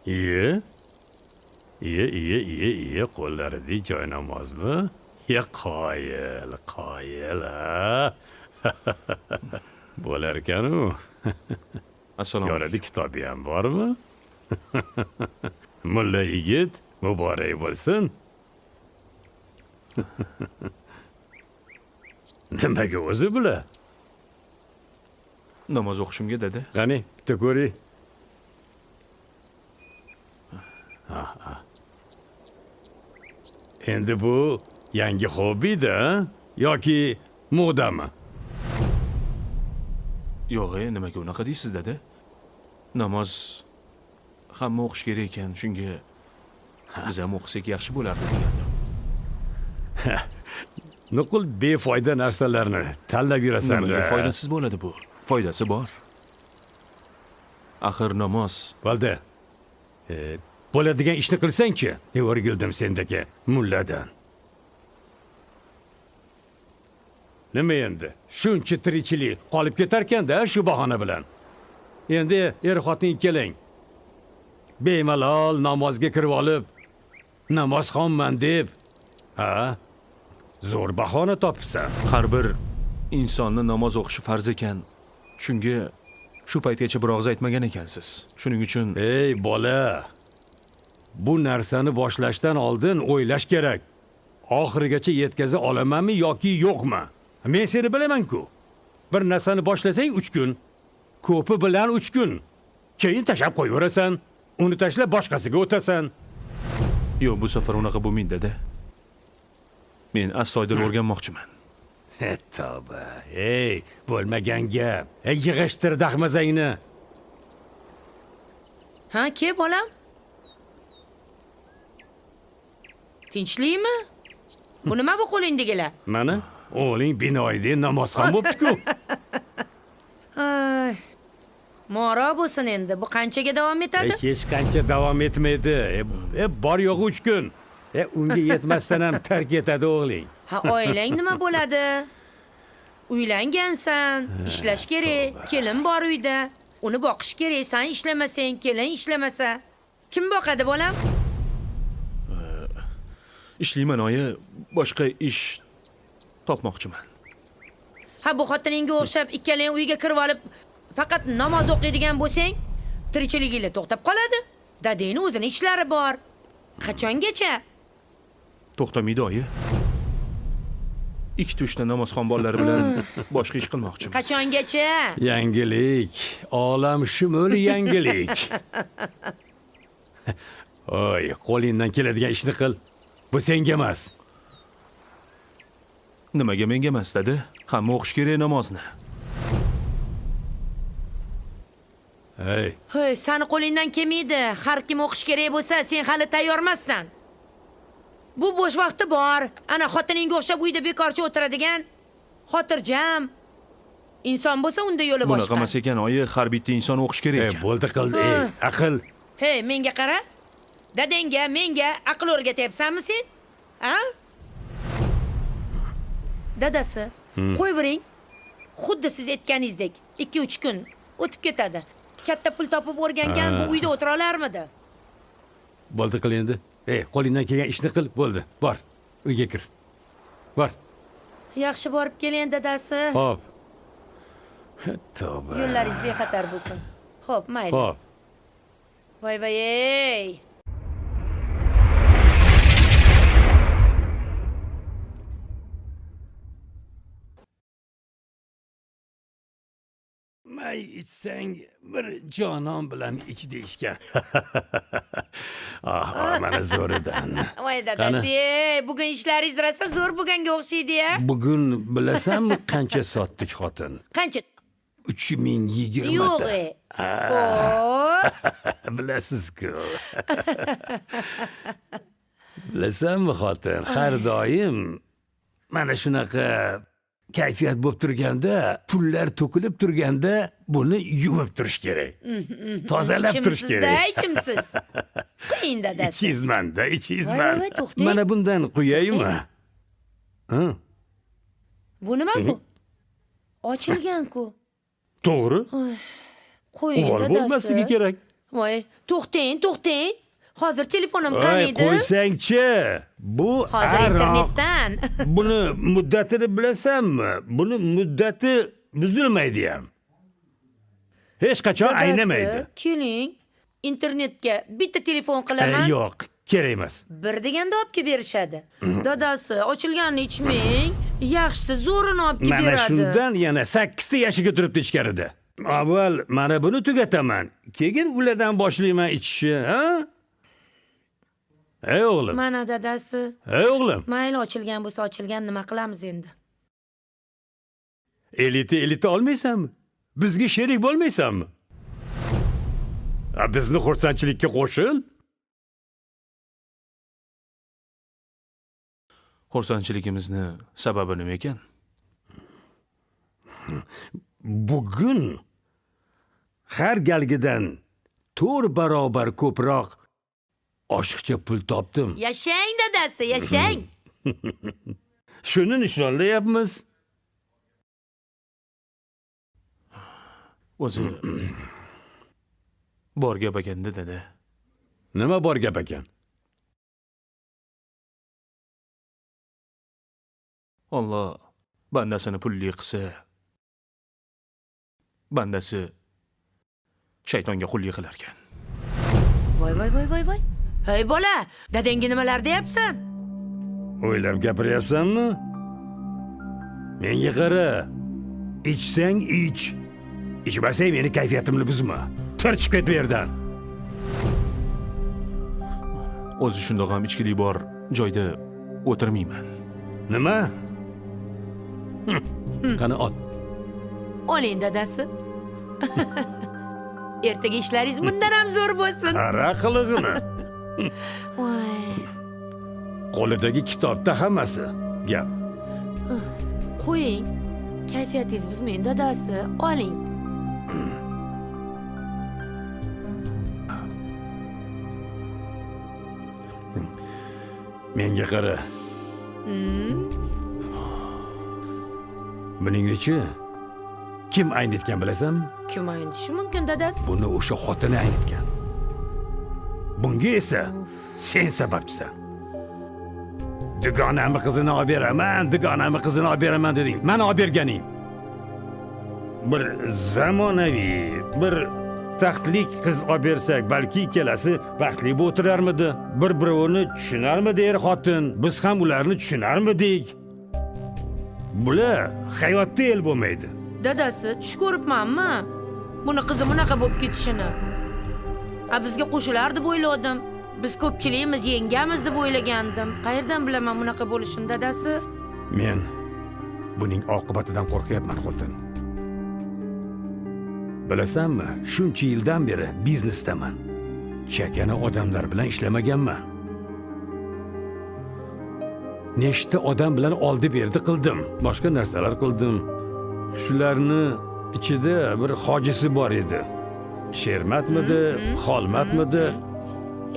Iye. Iye, iye, iye, iye, qo'llaridek joynamozmi? Ye, qoyil, qoyil, a? Bo'lar ekan-u. Assalomu alaykum. Yonida kitobi ham bormi? Mulla yigit, muborak bo'lsin. Nimaga o'zi bular? Namoz o'qishimga, dada. Qani, bitta ko'ring. Endi bu yangi hobbida yoki modami? Yo'q, nimaga unaqa deysiz, dada? Namoz hamma o'qish kerak ekan, shunga biz ham o'qisak yaxshi bo'lardi degandim. Nuqul befoyda narsalarni tanlab yurasan. Nimaga foydasiz bo'ladi bu? Foydasi bor. Axir namoz Bo'ldi. Bo'ladigan ishni qilsang-chi? O'rgildim sendagi mulladan. Nima endi? Shuncha tirikchilik qolib ketarkan-da shu bahona bilan. Endi er-xotin ikkalang bemalol namozga kirib olib, namozxonman deb, ha? Zo'r bahona topibsan. Har bir insonni namoz o'qishi farz ekan. Shunga shu paytgacha bir og'iz aytmagan ekansiz. Shuning uchun Ey bola, bu narsani boshlashdan oldin o'ylash kerak. Oxirigacha yetkaza olamanmi yoki yo'qmi? Men seni bilaman-ku. Bir narsani boshlasang 3 kun, ko'pi bilan 3 kun. Keyin tashlab qo'yaverasan. Uni tashlab boshqasiga o'tasan. Yo'q, bu safar unaqa bo'lmaydi, dada. Men astoydil o'rganmoqchiman. Tavba. Ey, bo'lmagan gap. Ey, yig'ishtir dahmazangni. Ha, ke bolam. Tinchlikmi? Bu nima bu qo'lingdagilar? Mana, o'g'ling binoyidek namozxon bo'pti-ku. Ay. Moro bo'lsin endi. Bu qanchaga davom etadi? Hech qancha davom etmaydi. Bor yo'g'i 3 kun. Unga yetmasdan ham tark etadi o'g'ling. Ha, oilang nima bo'ladi? Uylangansan, ishlash kerak, kelin bor uyda. Uni boqish kerak, sen ishlamasang, kelin ishlamasa. Kim boqadi bolam? Ishlayman oyi, boshqa ish topmoqchiman. Ha, bu xotiningga o'xshab ikkalang uyga kirib olib faqat namoz o'qiydigan bo'lsang, tirikchiliginglar to'xtab qoladi. Dadangni o'zini ishlari bor. Qachongacha? To'xtamaydi oyi. 2 3ta namozxon bolalari bilan boshqa ish qilmoqchiman. Qachongacha? Yangilik, olam shumul yangilik. Oy, qo'lingdan keladigan ishni qil. Bu senga emas. Nimaga menga emas, dada? Hamma o'qish kerak namozni. Hey. Hey, sani qo'lingdan kelmaydi. Har kim o'qish kerak bo'lsa, sen hali tayyor emassan. Bu bo'sh vaqti bor. Ana xotiningga o'xshab uyda bekorchi o'tiradigan, xotirjam inson bo'lsa, unda yo'li boshqa. Bunaqa emas ekan, oyi, har bitta inson o'qish kerak ekan. Bo'ldi qildi, ey, aql. Hey, menga qara. Dadangga, menga aql o'rgatyapsanmi sen? A? Dadasi, qo'yvering. Xuddi siz aytganingizdek, 2-3 kun o'tib ketadi. Katta pul topib o'rgangan bu uyda o'tira olarmidi? Bo'ldi qil endi. Ey, qo'lingdan kelgan ishni qil, bo'ldi. Bor, uyga kir. Bor. Yaxshi borib keling, dadasi. Xo'p. Tavba. Yo'llaringiz bexatar bo'lsin. Xo'p, mayli. Xo'p. Voy voy ey. May ichsang bir jonon bilan ich deyishgan. Ah, ah, mana zo'ridan. Voy dadasi, bugun ishlaringiz rosa zo'r bo'lganga o'xshaydi-ya. Bugun bilasanmi qancha sotdik xotin? Qancha? 3020 Yo'q. ta. O. Bilasiz-ku. Bilasanmi xotin, har doim mana shunaqa kayfiyat bo'lib turganda, pullar to'kilib turganda buni yuvib turish kerak. Tozalab turish Ichimsizda, kerak. ichimsiz. Quying dadasi. Ichizman-da, ichizman. Voy, voy, to'xtang. Mana bundan quyaymi? Ha? Bu nima bu? Ochilgan-ku. To'g'ri. Qo'ying Uvol dadasi. bo'lmasligi kerak. Voy, to'xtang, to'xtang. Hozir telefonim Voy, qani edi? Qo'ysangchi. Bu Hozir aroq. internetdan. Buni muddatini bilasanmi? Buni muddati buzilmaydi ham. Hech qachon Dadasi, aynamaydi. keling. Internetga bitta telefon qilaman. Yo'q, kerak emas. Bir deganda olib kelib berishadi. Dadasi, ochilganini ichmang. Yaxshisi zo'rini olib kelib Mana beradi. shundan yana 8 ta yashiga turibdi ichkarida. Avval mana buni tugataman, keyin ulardan boshlayman ichishni, ha? Ey o'g'lim, Mana dadasi. ey o'g'lim. Mayli, ochilgan bo'lsa ochilgan, nima qilamiz endi? Elita elita olmaysanmi? Bizga sherik bo'lmaysanmi? A, bizni xursandchilikka qo'shil. Xursandchiligimizni sababi nima ekan? Bugun har galgidan 4 barobar ko'proq oshiqcha pul topdim. Yashang dadasi, yashang. Shuni nishonlayapmiz. O'zi bor gap ekanda, dada. Nima bor gap ekan? Alloh bandasini pulli qilsa, bandasi shaytonga qullik qilar ekan. Voy voy voy voy voy. Hey bola, dadangga nimalar deyapsan? O'ylab gapiryapsanmi? Menga qara. Ichsang ich. Ichmasang meni kayfiyatimni buzma. Tur, chiqib ket bu yerdan. O'zi shundoq ham ichkilik bor joyda o'tirmayman. Nima? Qani ot. Oling dadasi. Ertaga ishlaringiz bundan ham zo'r bo'lsin. Qara qilig'ini. Voy, Qo'lidagi kitobda hammasi gap. Qo'ying. Kayfiyatingiz buzmang dadasi. Oling. Menga qara. Buningnichi kim aynitgan bilasanmi? Kim aynitishi mumkin dadasi? Buni o'sha xotini aynitgan. Bunga esa sen sababchisan. Dugonamni qizini olib beraman, dugonamni qizini olib beraman deding. Mana olib berganing. Bir zamonaviy, bir taxtlik qiz olib bersak, balki ikkalasi baxtli bo'lib o'tirarmidi? Bir-birovini tushunarmidi er xotin? Biz ham ularni tushunarmidik? Bular hayotda el bo'lmaydi. Dadasi, tush ko'ribmanmi? Buni qizi bunaqa bo'lib ketishini. Ha, bizga qo'shilar deb o'yladim. Biz ko'pchiligimiz yengamiz deb o'ylagandim. Qayerdan bilaman bunaqa bo'lishini dadasi? Men buning oqibatidan qo'rqyapman, xotin. Bilasanmi, shuncha yildan beri biznesdaman. Chakana odamlar bilan ishlamaganman. Nechta odam bilan oldi berdi qildim, boshqa narsalar qildim. Shularni ichida bir hojisi bor edi. Shermatmidi, Xolmatmidi?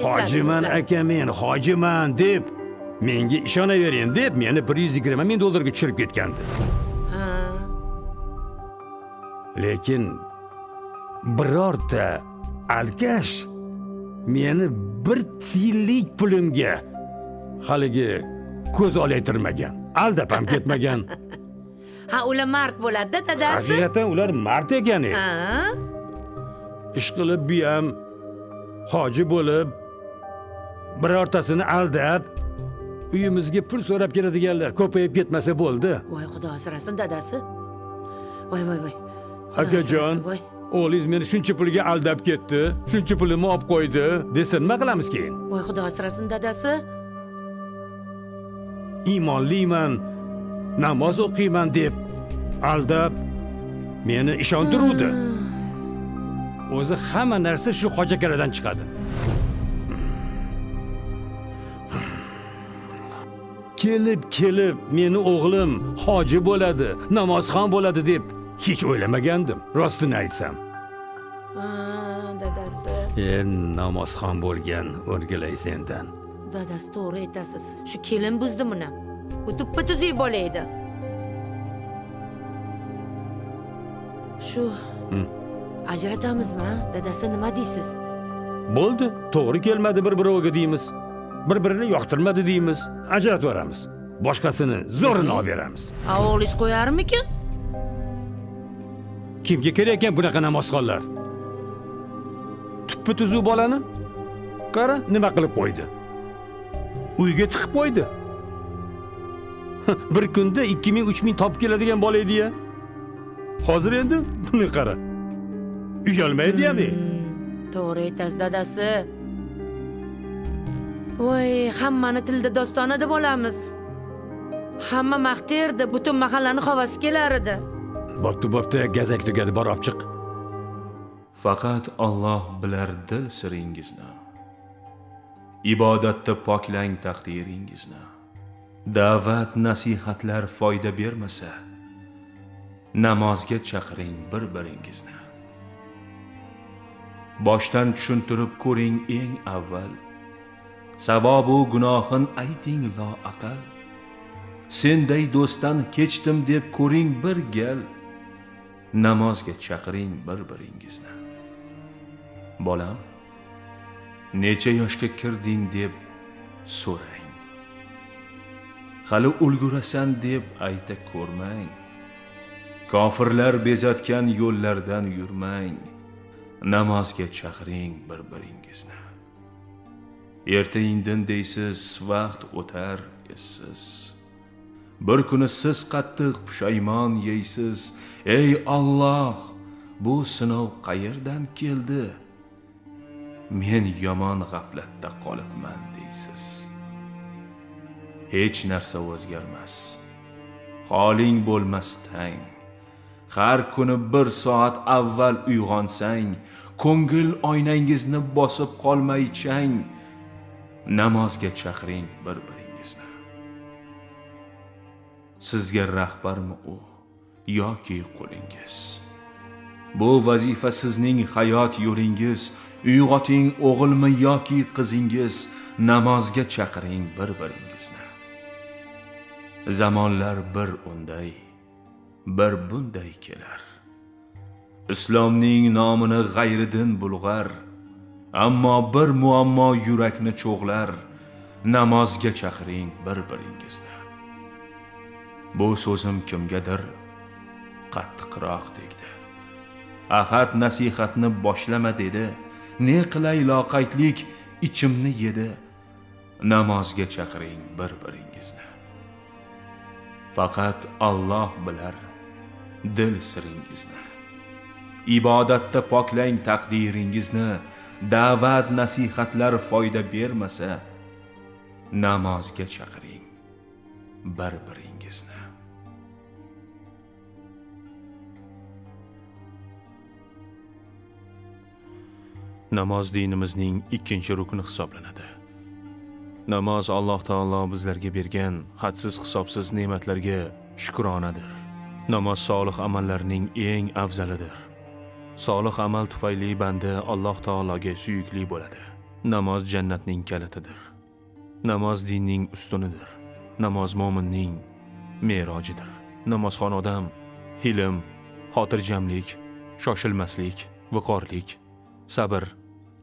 Hojiman aka, men hojiman deb menga ishonavering deb meni 120 ming dollarga tushirib ketgandi. Lekin birorta alkash meni bir tiyinlik pulimga haligi ko'z olaytirmagan, aldab ham ketmagan. Ha, ular mard bo'ladi-da dadasi. Haqiqatan ular mard ekan. Ha? Ish qilib bu ham hoji bo'lib birortasini aldab uyimizga pul so'rab keladiganlar ko'payib ketmasa bo'ldi. Voy, xudo asrasin dadasi. Voy voy voy. Xudo Akajon, asrasin, voy. O'g'lingiz meni shuncha pulga aldab ketdi, shuncha pulimni olib qo'ydi desa nima qilamiz keyin? Voy, xudo asrasin dadasi. Iymonliman, namoz o'qiyman deb aldab meni ishontiruvdi. O'zi hamma narsa shu hoji akalardan chiqadi. Kelib kelib meni o'g'lim hoji bo'ladi, namozxon bo'ladi deb hech o'ylamagandim, rostini aytsam. Ha, dadasi. Namozxon bo'lgan o'rgilay sendan. Dadasi, to'g'ri aytasiz. Shu kelin buzdi buni. Bu tuppa tuzuk bola edi. Shu ajratamizmi, dadasi, nima deysiz? Bo'ldi, to'g'ri kelmadi bir-biroviga deymiz. Bir-birini yoqtirmadi deymiz. Ajratib yuboramiz. Boshqasini zo'rini olib beramiz. A o'g'lingiz qo'yarmikin? Kimga kerak ekan bunaqa namozxonlar? Tuppi tuzuv bolani qara, nima qilib qo'ydi? Uyga tiqib qo'ydi. Bir kunda 2000 3000 topib keladigan bola edi-ya. Hozir endi buni qara. Uyalmaydi ham. To'g'ri aytasiz, dadasi. Voy, hammani tilida doston edi bolamiz. Hamma maqtardi, butun mahallani havasi kelar edi. Bo'pti, bo'pti, gazak tugadi, bor olib chiq. Faqat Alloh bilar dil siringizni. Ibodatda poklang taqdiringizni. Da'vat nasihatlar foyda bermasa, namozga chaqiring bir-biringizni. Boshdan tushuntirib ko'ring eng avval. Savobu gunohin ayting loaqal. Senday do'stdan kechdim deb ko'ring bir gal. Namozga chaqiring bir-biringizni. Bolam, necha yoshga kirding deb so'rang. Hali ulgurasan deb ayta ko'rmang. Kofirlar bezatgan yo'llardan yurmang. Namozga chaqiring bir-biringizni. Erta indin deysiz, vaqt o'tar essiz. Bir kuni siz qattiq pushaymon yeysiz. Ey Alloh, bu sinov qayerdan keldi? Men yomon g'aflatda qolibman deysiz. Hech narsa o'zgarmas. Holing bo'lmas tang. Har kuni bir soat avval uyg'onsang, ko'ngil oynangizni bosib qolmay chang. Namozga chaqiring bir-biringizni. Sizga rahbarmi u yoki qo'lingiz? Bu vazifa sizning hayot yo'lingiz. Uyg'oting o'g'ilmi yoki qizingiz, namozga chaqiring bir-biringizni. Zamonlar bir unday, bir bunday kelar. Islomning nomini g'ayridin bulg'ar, ammo bir muammo yurakni cho'g'lar. Namozga chaqiring bir-biringizni. Bu so'zim kimgadir qattiqroq tegdi. Ahad nasihatni boshlama dedi. Ne qilay loqaydlik ichimni yedi. Namozga chaqiring bir-biringizni. Faqat Alloh bilar dil siringizni. Ibodatda poklang taqdiringizni. Da'vat nasihatlar foyda bermasa, namozga chaqiring bir-biringizni. Namoz dinimizning ikkinchi rukni hisoblanadi. Namoz Alloh taolo bizlarga bergan hadsiz hisobsiz ne'matlarga shukronadir. Namoz solih amallarning eng afzalidir. Solih amal tufayli banda Alloh taologa suyukli bo'ladi. Namoz jannatning kalitidir. Namoz dinning ustunidir. Namoz mo'minning merojidir. Namozxon odam hilm, xotirjamlik, shoshilmaslik, viqorlik, sabr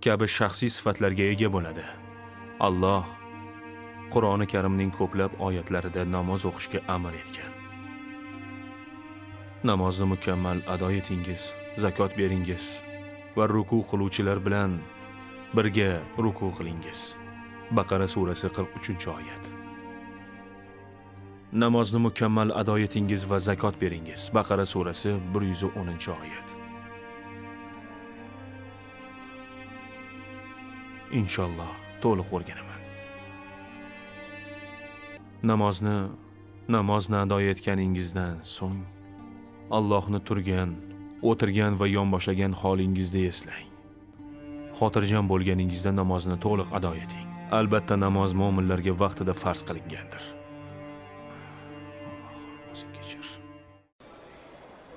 kabi shaxsiy sifatlarga ega bo'ladi. Alloh Qur'oni Karimning ko'plab oyatlarida namoz o'qishga amr etgan. Namozni mukammal ado etingiz, zakot beringiz va ruku qiluvchilar bilan birga ruku qilingiz. Baqara surasi 43-oyat. Namozni mukammal ado etingiz va zakot beringiz. Baqara surasi 110-oyat. Inshaalloh to'liq o'rganaman. Namozni ado etganingizdan so'ng Allohni turgan, o'tirgan va yonboshlagan holingizda eslang. Xotirjam bo'lganingizda namozni to'liq ado eting. Albatta namoz mo'minlarga vaqtida farz qilingandir. Allohim o'zing kechir.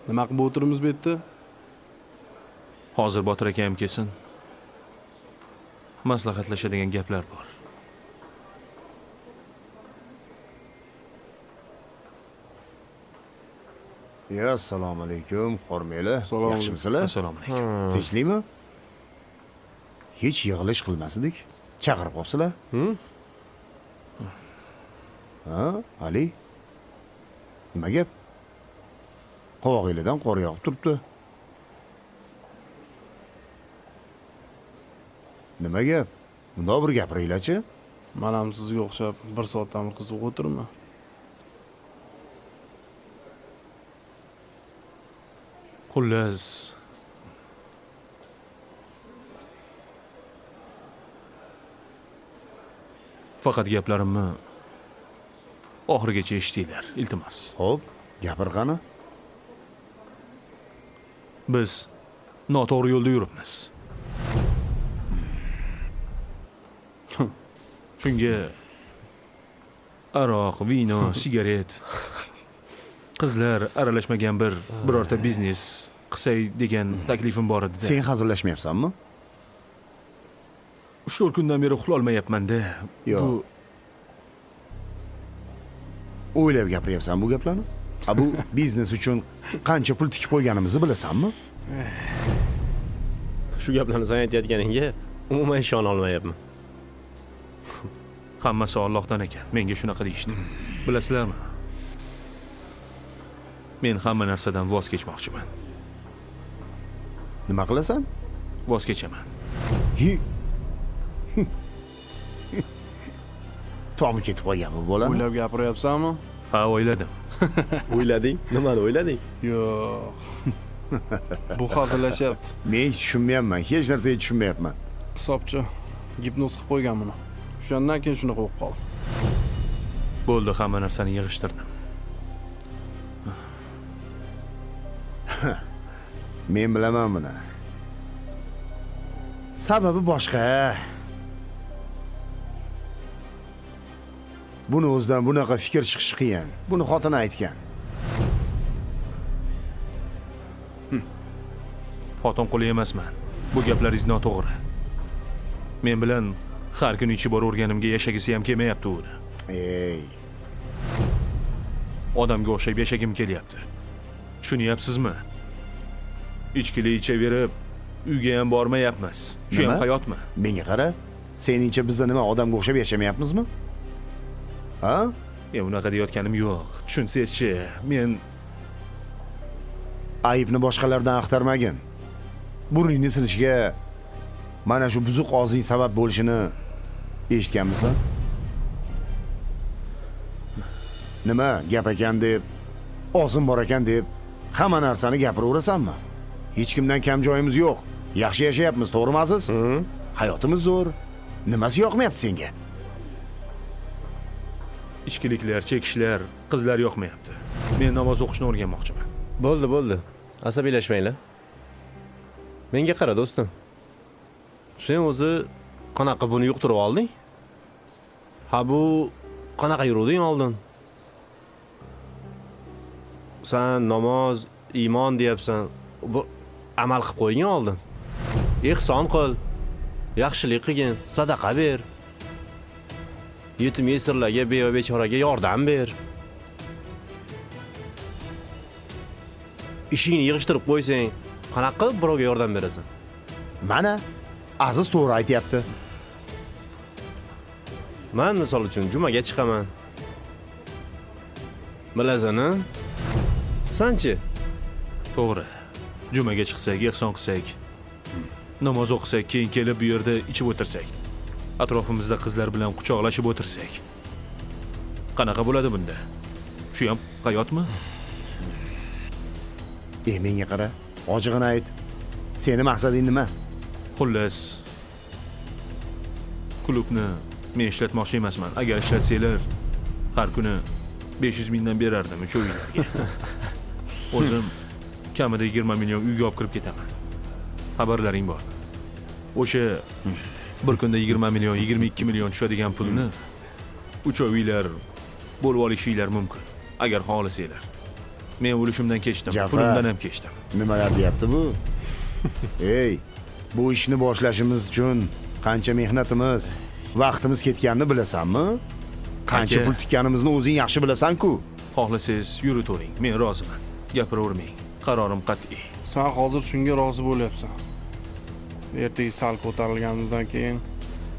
Nima qilib o'tiribmiz bu yerda? Hozir Botir akam kelsin. Maslahatlashadigan gaplar bor. Ya, assalomu alaykum, xormeli. Assalomu Yaxshimisizlar? Assalomu alaykum. Tinchlikmi? Hech yig'ilish qilmas edik. Chaqirib qopsizlar. Ha, Ali? Nima gap? Qovog'inglardan qor yog'ib turibdi. Nima gap? Bundoq bir gapiringlarchi. Man ham sizga o'xshab bir soatdan beri qiziqib o'tiribman. Xullas, faqat gaplarimni oxirigacha eshitinglar, iltimos. Xo'p, gapir qani. Biz noto'g'ri yo'lda yuribmiz. Shunga aroq, vino, sigaret, qizlar aralashmagan birorta biznes qilsay degan taklifim bor edi. Sen hazillashmayapsanmi? 3-4 kundan beri uxlolmayapman-da. Yo'q. Bu o'ylab gapiryapsan bu gaplarni? A bu biznes uchun qancha pul tikib qo'yganimizni bilasanmi? Shu gaplarni sen aytayotganingga umuman ishona olmayapman. Hammasi Allohdan ekan. Menga shunaqa deyishdi. Bilasizlarmi? Men hamma narsadan voz kechmoqchiman. Nima qilasan? Voz kechaman. Tomi ketib qolganmi bolani? O'ylab gapiryapsanmi? Ha, o'yladim. O'ylading? Nimani o'ylading? Yo'q. Bu hazillashyapti. Men hech tushunmayapman, hech narsaga tushunmayapman. Hisobchi gipnoz qilib qo'ygan buni. O'shandan keyin shunaqa bo'lib qoldi. Bo'ldi, hamma narsani yig'ishtirdim. Men bilaman buni. Sababi boshqa. Buni o'zidan bunaqa fikr chiqishi qiyin. Buni xotini aytgan. Xotin quli emasman. Bu gaplaringiz noto'g'ri. Men bilan har kuni ichib boraverganimga yashagisi ham kelmayapti uni. Ey. Odamga o'xshab yashagim kelyapti. Tushunyapsizmi? Ichkilik ichaverib uyga ham bormayapmiz. Shu ham Nima? hayotmi? Menga qara. Seningcha biz nima odamga o'xshab yashamayapmizmi? Ha? Unaqa deyotganim yo'q. Tushunsangizchi, men aybni boshqalardan axtarmagin. Burningni sinishiga mana shu buzuq og'zing sabab bo'lishini eshitganmisan? Nima gap ekan deb, og'zim bor ekan deb hamma narsani gapiraverasanmi? Hech kimdan kam joyimiz yo'q. Yaxshi yashayapmiz, to'g'rimi aziz? Hayotimiz zo'r. Nimasi yoqmayapti senga? Ichkiliklar, chekishlar, qizlar yoqmayapti. Men namoz o'qishni o'rganmoqchiman. Bo'ldi, bo'ldi. Asabiylashmanglar. Menga qara do'stim. Sen o'zi qanaqa buni yuqtirib olding? Ha, bu qanaqa yuruvding oldin? Sen namoz, iymon deyapsan. Bu amal qilib qo'ygin oldin. Ehson qil, yaxshilik qilgin, sadaqa ber. Yetim yesirlarga, beva bechoraga yordam ber. Ishingni yig'ishtirib qo'ysang, qanaqa qilib birovga yordam berasan? Mana Aziz to'g'ri aytyapti. Men misol uchun jumaga chiqaman. Bilasan-a? Sanchi? To'g'ri. Jumaga chiqsak, ehson qilsak, namoz o'qisak, keyin kelib bu yerda ichib o'tirsak, atrofimizda qizlar bilan quchoqlashib o'tirsak. Qanaqa bo'ladi bunda? Shu ham hayotmi? Menga qara, ochig'ini ayt. Seni maqsading nima? Xullas, klubni men ishlatmoqchi emasman. Agar ishlatsanglar, har kuni 500 mingdan berardim uchovinglarga. O'zim kamida 20 million uyga olib kirib ketaman. Xabarlaring bor. O'sha bir kunda 20 million, 22 million tushadigan pulni uchovinglar bo'lib olishinglar mumkin, agar xohlasanglar. Men o'lishimdan kechdim, Jafar. pulimdan ham kechdim. Nimalar deyapti bu? Ey, bu ishni boshlashimiz uchun qancha mehnatimiz, vaqtimiz ketganini bilasanmi? Qancha Aka. pul tikkanimizni o'zing yaxshi bilasan-ku. Xohlasangiz yuritavering, men roziman. Gapiravermang. Qarorim qat'iy. Sen hozir shunga rozi bo'lyapsan. Ertaga sal ko'tarilganimizdan keyin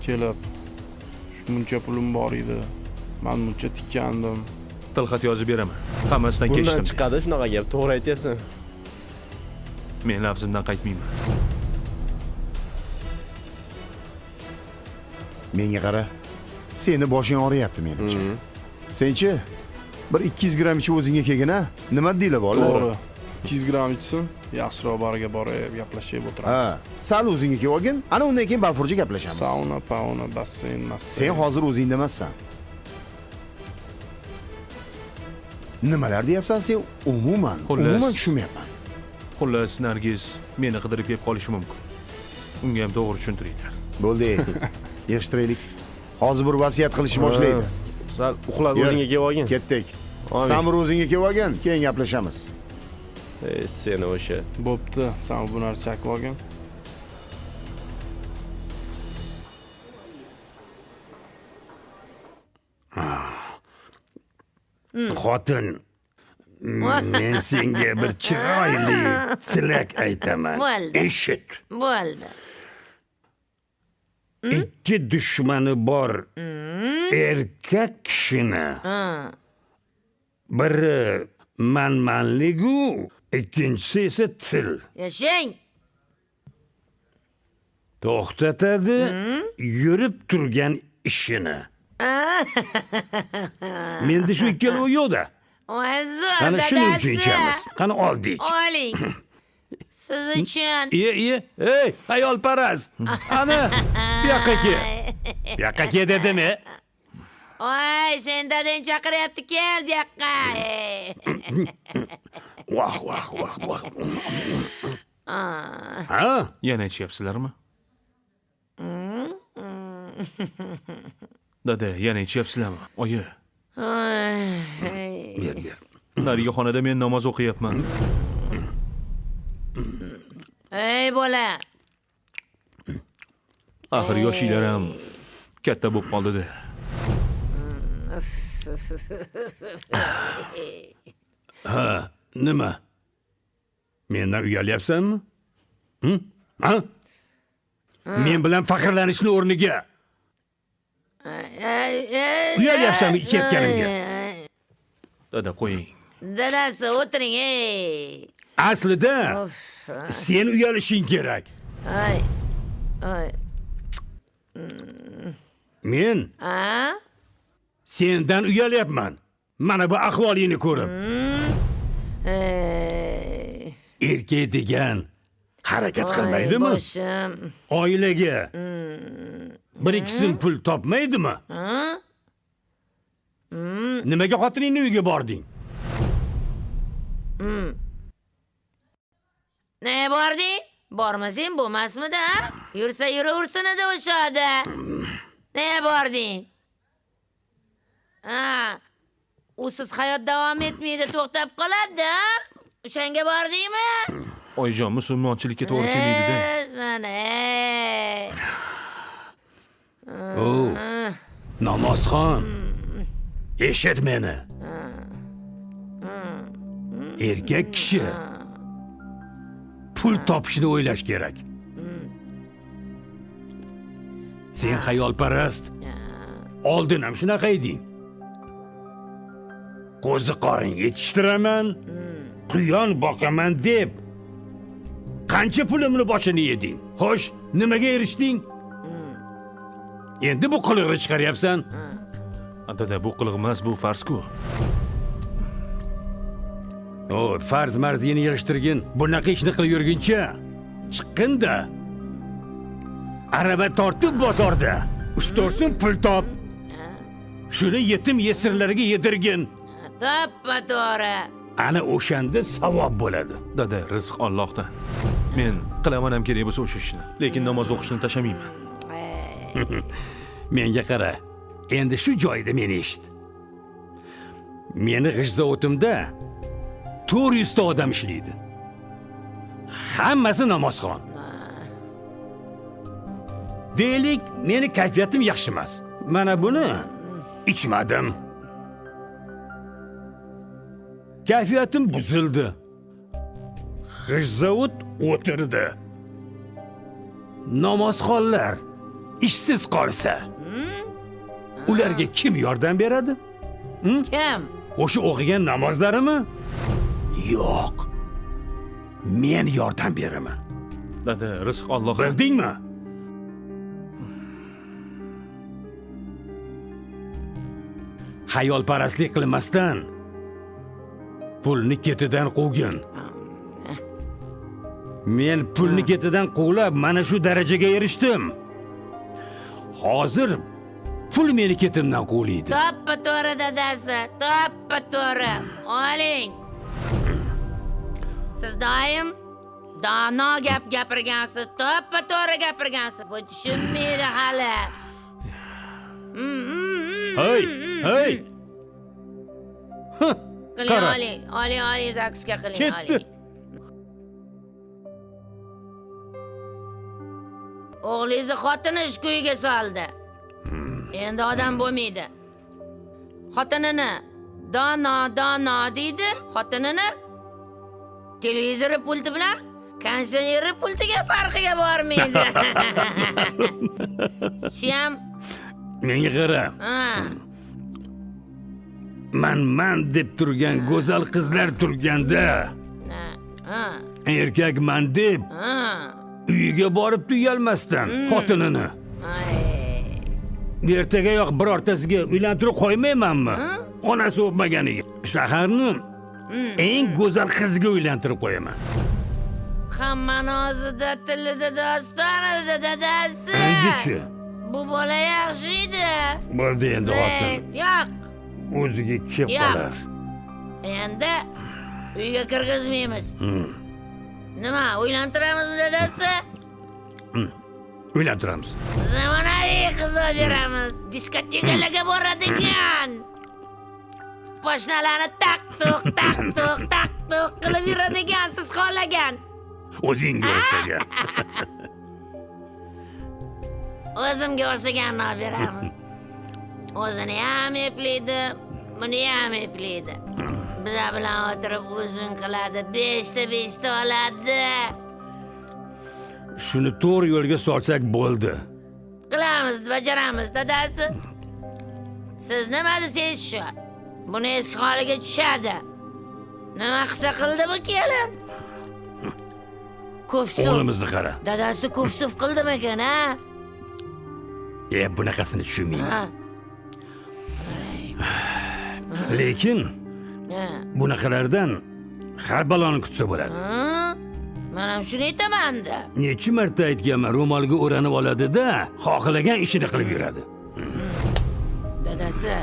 kelib, "Shuncha pulim bor edi, man buncha tikkandim." Tilxat yozib beraman. Hammasidan Bundan kechdim. chiqadi shunaqa gap, to'g'ri aytyapsan. Men lafzimdan qaytmayman. Menga qara. Seni boshing og'riyapti menimcha. Senchi bir 200 gramm ichib o'zingga kelgin a? Nima deylar bolalar? To'g'ri. 200 gramm ichsin, yaxshiroq bariga borib gaplashib o'tiramiz. Ha, sal o'zingga kelib olgin, ana undan keyin bafurja gaplashamiz. Sauna, pauna, basseyn, masseyn. Sen hozir o'zingda emassan. Nimalar deyapsan sen umuman? Umuman tushunmayapman. Xullas, Nargiz meni qidirib kelib qolishi mumkin. Unga ham to'g'ri tushuntiringlar. Bo'ldi. Yig'ishtiraylik. Hozir bir vasiyat qilishni boshlaydi. Sal uxlab o'zingga kelib olgin. Ketdik. San bir o'zingga kelib olgin, keyin gaplashamiz. Seni o'sha. Bo'pti, sen bu narsa chakib olgin. Xotin, men senga bir chiroyli tilak aytaman. Bo'ldi. Eshit. Bo'ldi. Ikki dushmani bor erkak kishini. Biri manmanligu, ikkinchisi esa til. Yashang. To'xtatadi yurib turgan ishini. Menda shu ikkalovi yo'q-da. Voy zo'r, Qani shuning uchun dadasi. ichamiz. Qani oldik. Oling. Siz uchun. Iye, iye. Ey, ayolparast. Ana, bu yoqqa kel. Bu yoqqa kel dedim, e. Voy, sen dadang chaqiryapti, kel bu yoqqa. Vah, vah, vah, vah. Ha? Yana ichyapsizlarmi? Dada, yana ichyapsizlarmi? Oyi. Ber, ber. Narigi xonada men namoz o'qiyapman. Ey bola. Axir yoshinglar ham katta bo'lib qoldi-da. Ha, nima? Mendan uyalyapsanmi? Ha? Men bilan faxrlanishni o'rniga uyalyapsanmi ichayotganimga? Dada, qo'ying. Dadasi, o'tiring, ey. Aslida sen uyalishing kerak. Ay. Ay. Men A? sendan uyalyapman. Mana bu ahvolingni ko'rib. Erkak degan harakat qilmaydimi? Boshim. Oilaga bir ikki so'm pul topmaydimi? Nimaga xotiningni uyiga bording? Ne bording? Bormasang bo'lmasmidi, ha? Yursa yuraversin edi o'sha yerda. Ne bording? Ha. Usiz hayot davom etmaydi, to'xtab qoladi, ha? O'shanga bordingmi? Oyijon, musulmonchilikka to'g'ri kelmaydi-da. Sana. O, namozxon. Eshit meni. Erkak kishi pul topishni o'ylash kerak. Sen xayolparast. Oldin ham shunaqa eding. Qo'ziqorin yetishtiraman, quyon boqaman deb qancha pulimni boshini yeding? Xo'sh, nimaga erishding? Endi bu qilig'ini chiqaryapsan. Dada, bu qiliq emas, bu farz-ku. O, farz marzini yig'ishtirgin. Bunaqa ishni qilib yurguncha chiqqin-da. Arava tortib bozorda 3-4 so'm pul top. Shuni yetim yesirlarga yedirgin. To'ppa to'g'ri. Ana o'shanda savob bo'ladi. Dada, rizq Allohdan. Men qilaman ham kerak bo'lsa o'sha ishni, lekin namoz o'qishni tashamayman. Menga qara. Endi shu joyda meni eshit. Meni g'isht zavotimda 400 ta odam ishlaydi. Hammasi namozxon. Deylik, meni kayfiyatim yaxshi emas. Mana buni ichmadim. Kayfiyatim buzildi. G'isht zavod o'tirdi. Namozxonlar ishsiz qolsa, ularga kim yordam beradi? Kim? O'sha o'qigan namozlarimi? Yo'q. Men yordam beraman. Dada, rizq Alloh. Bildingmi? Xayolparastlik qilmasdan pulni ketidan quvgin. Men pulni ketidan quvlab mana shu darajaga erishdim. Hozir pul meni ketimdan quvlaydi. To'ppa to'g'ri dadasi, to'ppa to'g'ri. Oling. Siz doim dono gap gapirgansiz, to'ppa to'g'ri gapirgansiz. Bu tushunmaydi hali. Hey, hey! Qiling, Qara. oling, oling, oling, zakuska qiling, Ketdi. oling. O'g'lingizni xotini ish kuyiga soldi. Endi odam bo'lmaydi. Xotinini dono, dono deydi, xotinini televizori pulti bilan konditsioneri pultiga farqiga bormaydi. Shu ham Menga qara. ha, Man deb turgan go'zal qizlar turganda, ha, ha, erkak man deb ha. uyiga borib tuyalmasdan xotinini. Ay. Ertagayoq birortasiga uylantirib qo'ymaymanmi? Onasi o'pmaganiga. Shaharni eng go'zal qiziga uylantirib qo'yaman. Hammani o'zida tilida dostonida dadasi. Endichi? Bu bola yaxshi edi. Bo'ldi endi xotin. Yo'q. O'ziga kelib Yo'q. qolar. Endi uyga kirgizmaymiz. Nima, uylantiramizmi dadasi? Uylantiramiz. Zamonaviy qiz olib beramiz. Diskotekalarga boradigan. Poshnalarni taq tuq taq tuq taq tuq qilib yuradigan, siz xohlagan. O'zingga o'xshagan. O'zimga o'xshaganini olib beramiz. O'zini ham eplaydi, buni ham eplaydi. Bizlar bilan o'tirib o'zin qiladi, 5 ta 5 ta oladi. Shuni to'g'ri yo'lga solsak bo'ldi. Qilamiz, bajaramiz, dadasi. Siz nima desangiz shu. Buni eski holiga tushadi. Nima qilsa qildi bu kelin? Kufsuf. O'g'limizni qara. Dadasi kufsuf qildimikan, ha? Bunaqasini tushunmayman. Ha. Lekin Ha. bunaqalardan har baloni kutsa bo'ladi. Ha? Men ham shuni aytaman-da. Necha marta aytganman, ro'molga o'ranib oladi-da, xohlagan ishini qilib yuradi. Dadasi,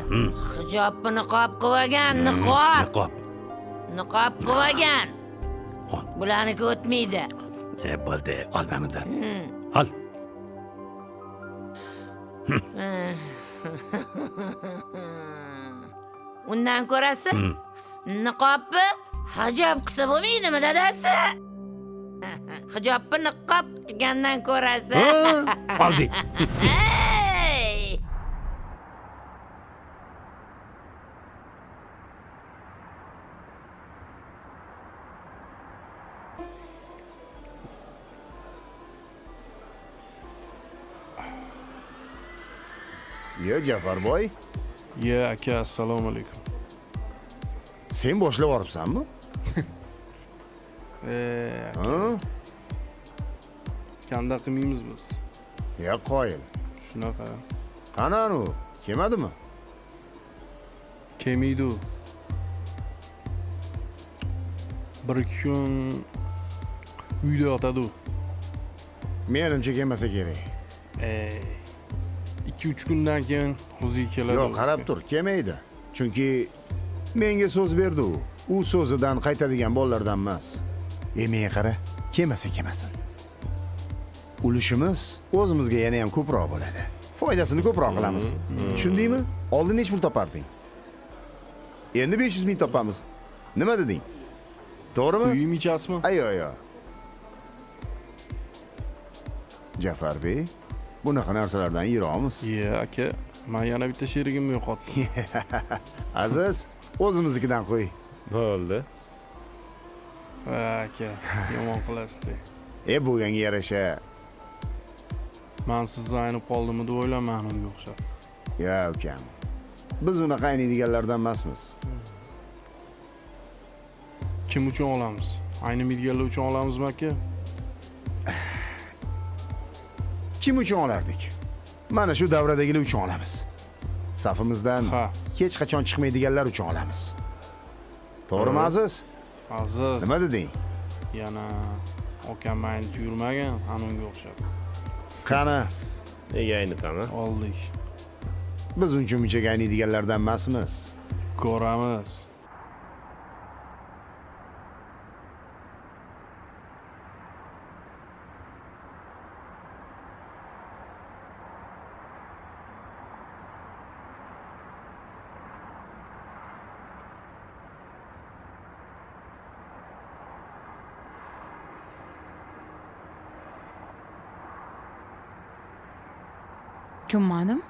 hijobni niqob qilib olgan, niqob. Niqob. Niqob qilib olgan. Bularniki o'tmaydi. Bo'ldi, ol mana bundan. Ol. Undan ko'rasi, niqobni hijob qilsa bo'lmaydimi, dadasi? Hijobni niqob qilgandan ko'rasi. Oldik. Ey! Ye, Jafarboy, Ye, aka, assalomu alaykum. Sen boshlab yuboribsanmi? Aka, Ha? kanda qilmaymiz biz. Ya qoyil. Shunaqa. Qani anu, kelmadimi? Kelmaydi u. Bir ikki kun uyda yotadi u. Menimcha kelmasa kerak. 2-3 kundan keyin o'ziga keladi. Yo'q, qarab tur, kelmaydi. Chunki menga so'z berdi u. U so'zidan qaytadigan bolalardan emas. Menga qara, kelmasa kelmasin. Ulushimiz o'zimizga yana ham ko'proq bo'ladi. Foydasini ko'proq qilamiz. Tushundingmi? Oldin necha pul toparding? Endi 500 ming topamiz. Nima deding? To'g'rimi? Uyim ichasizmi? Ayo, ayo. Jafarbek, bunaqa narsalardan yiroqmiz. Ye, aka, men yana bitta sherigimni yo'qotdim. Aziz, o'zimiznikidan qo'y. Bo'ldi. Ha, aka, yomon qilasiz-da. Bo'lganga yarasha Man sizni aynib qoldimmi deb o'ylaman unga o'xshab. Ya ukam, biz unaqa ayniydiganlardan emasmiz. Kim uchun olamiz? Aynimaydiganlar uchun olamizmi, aka? Kim uchun olardik? Mana shu davradagilar uchun olamiz. Safimizdan hech qachon chiqmaydiganlar uchun olamiz. To'g'rimi, Aziz? Aziz. Nima deding? Yana akam aynitib yurmagan, ana unga o'xshab. Qani? Nega aynitaman? Oldik. Biz uncha munchaga ayniydiganlardan emasmiz. Ko'ramiz. Tushunmadim.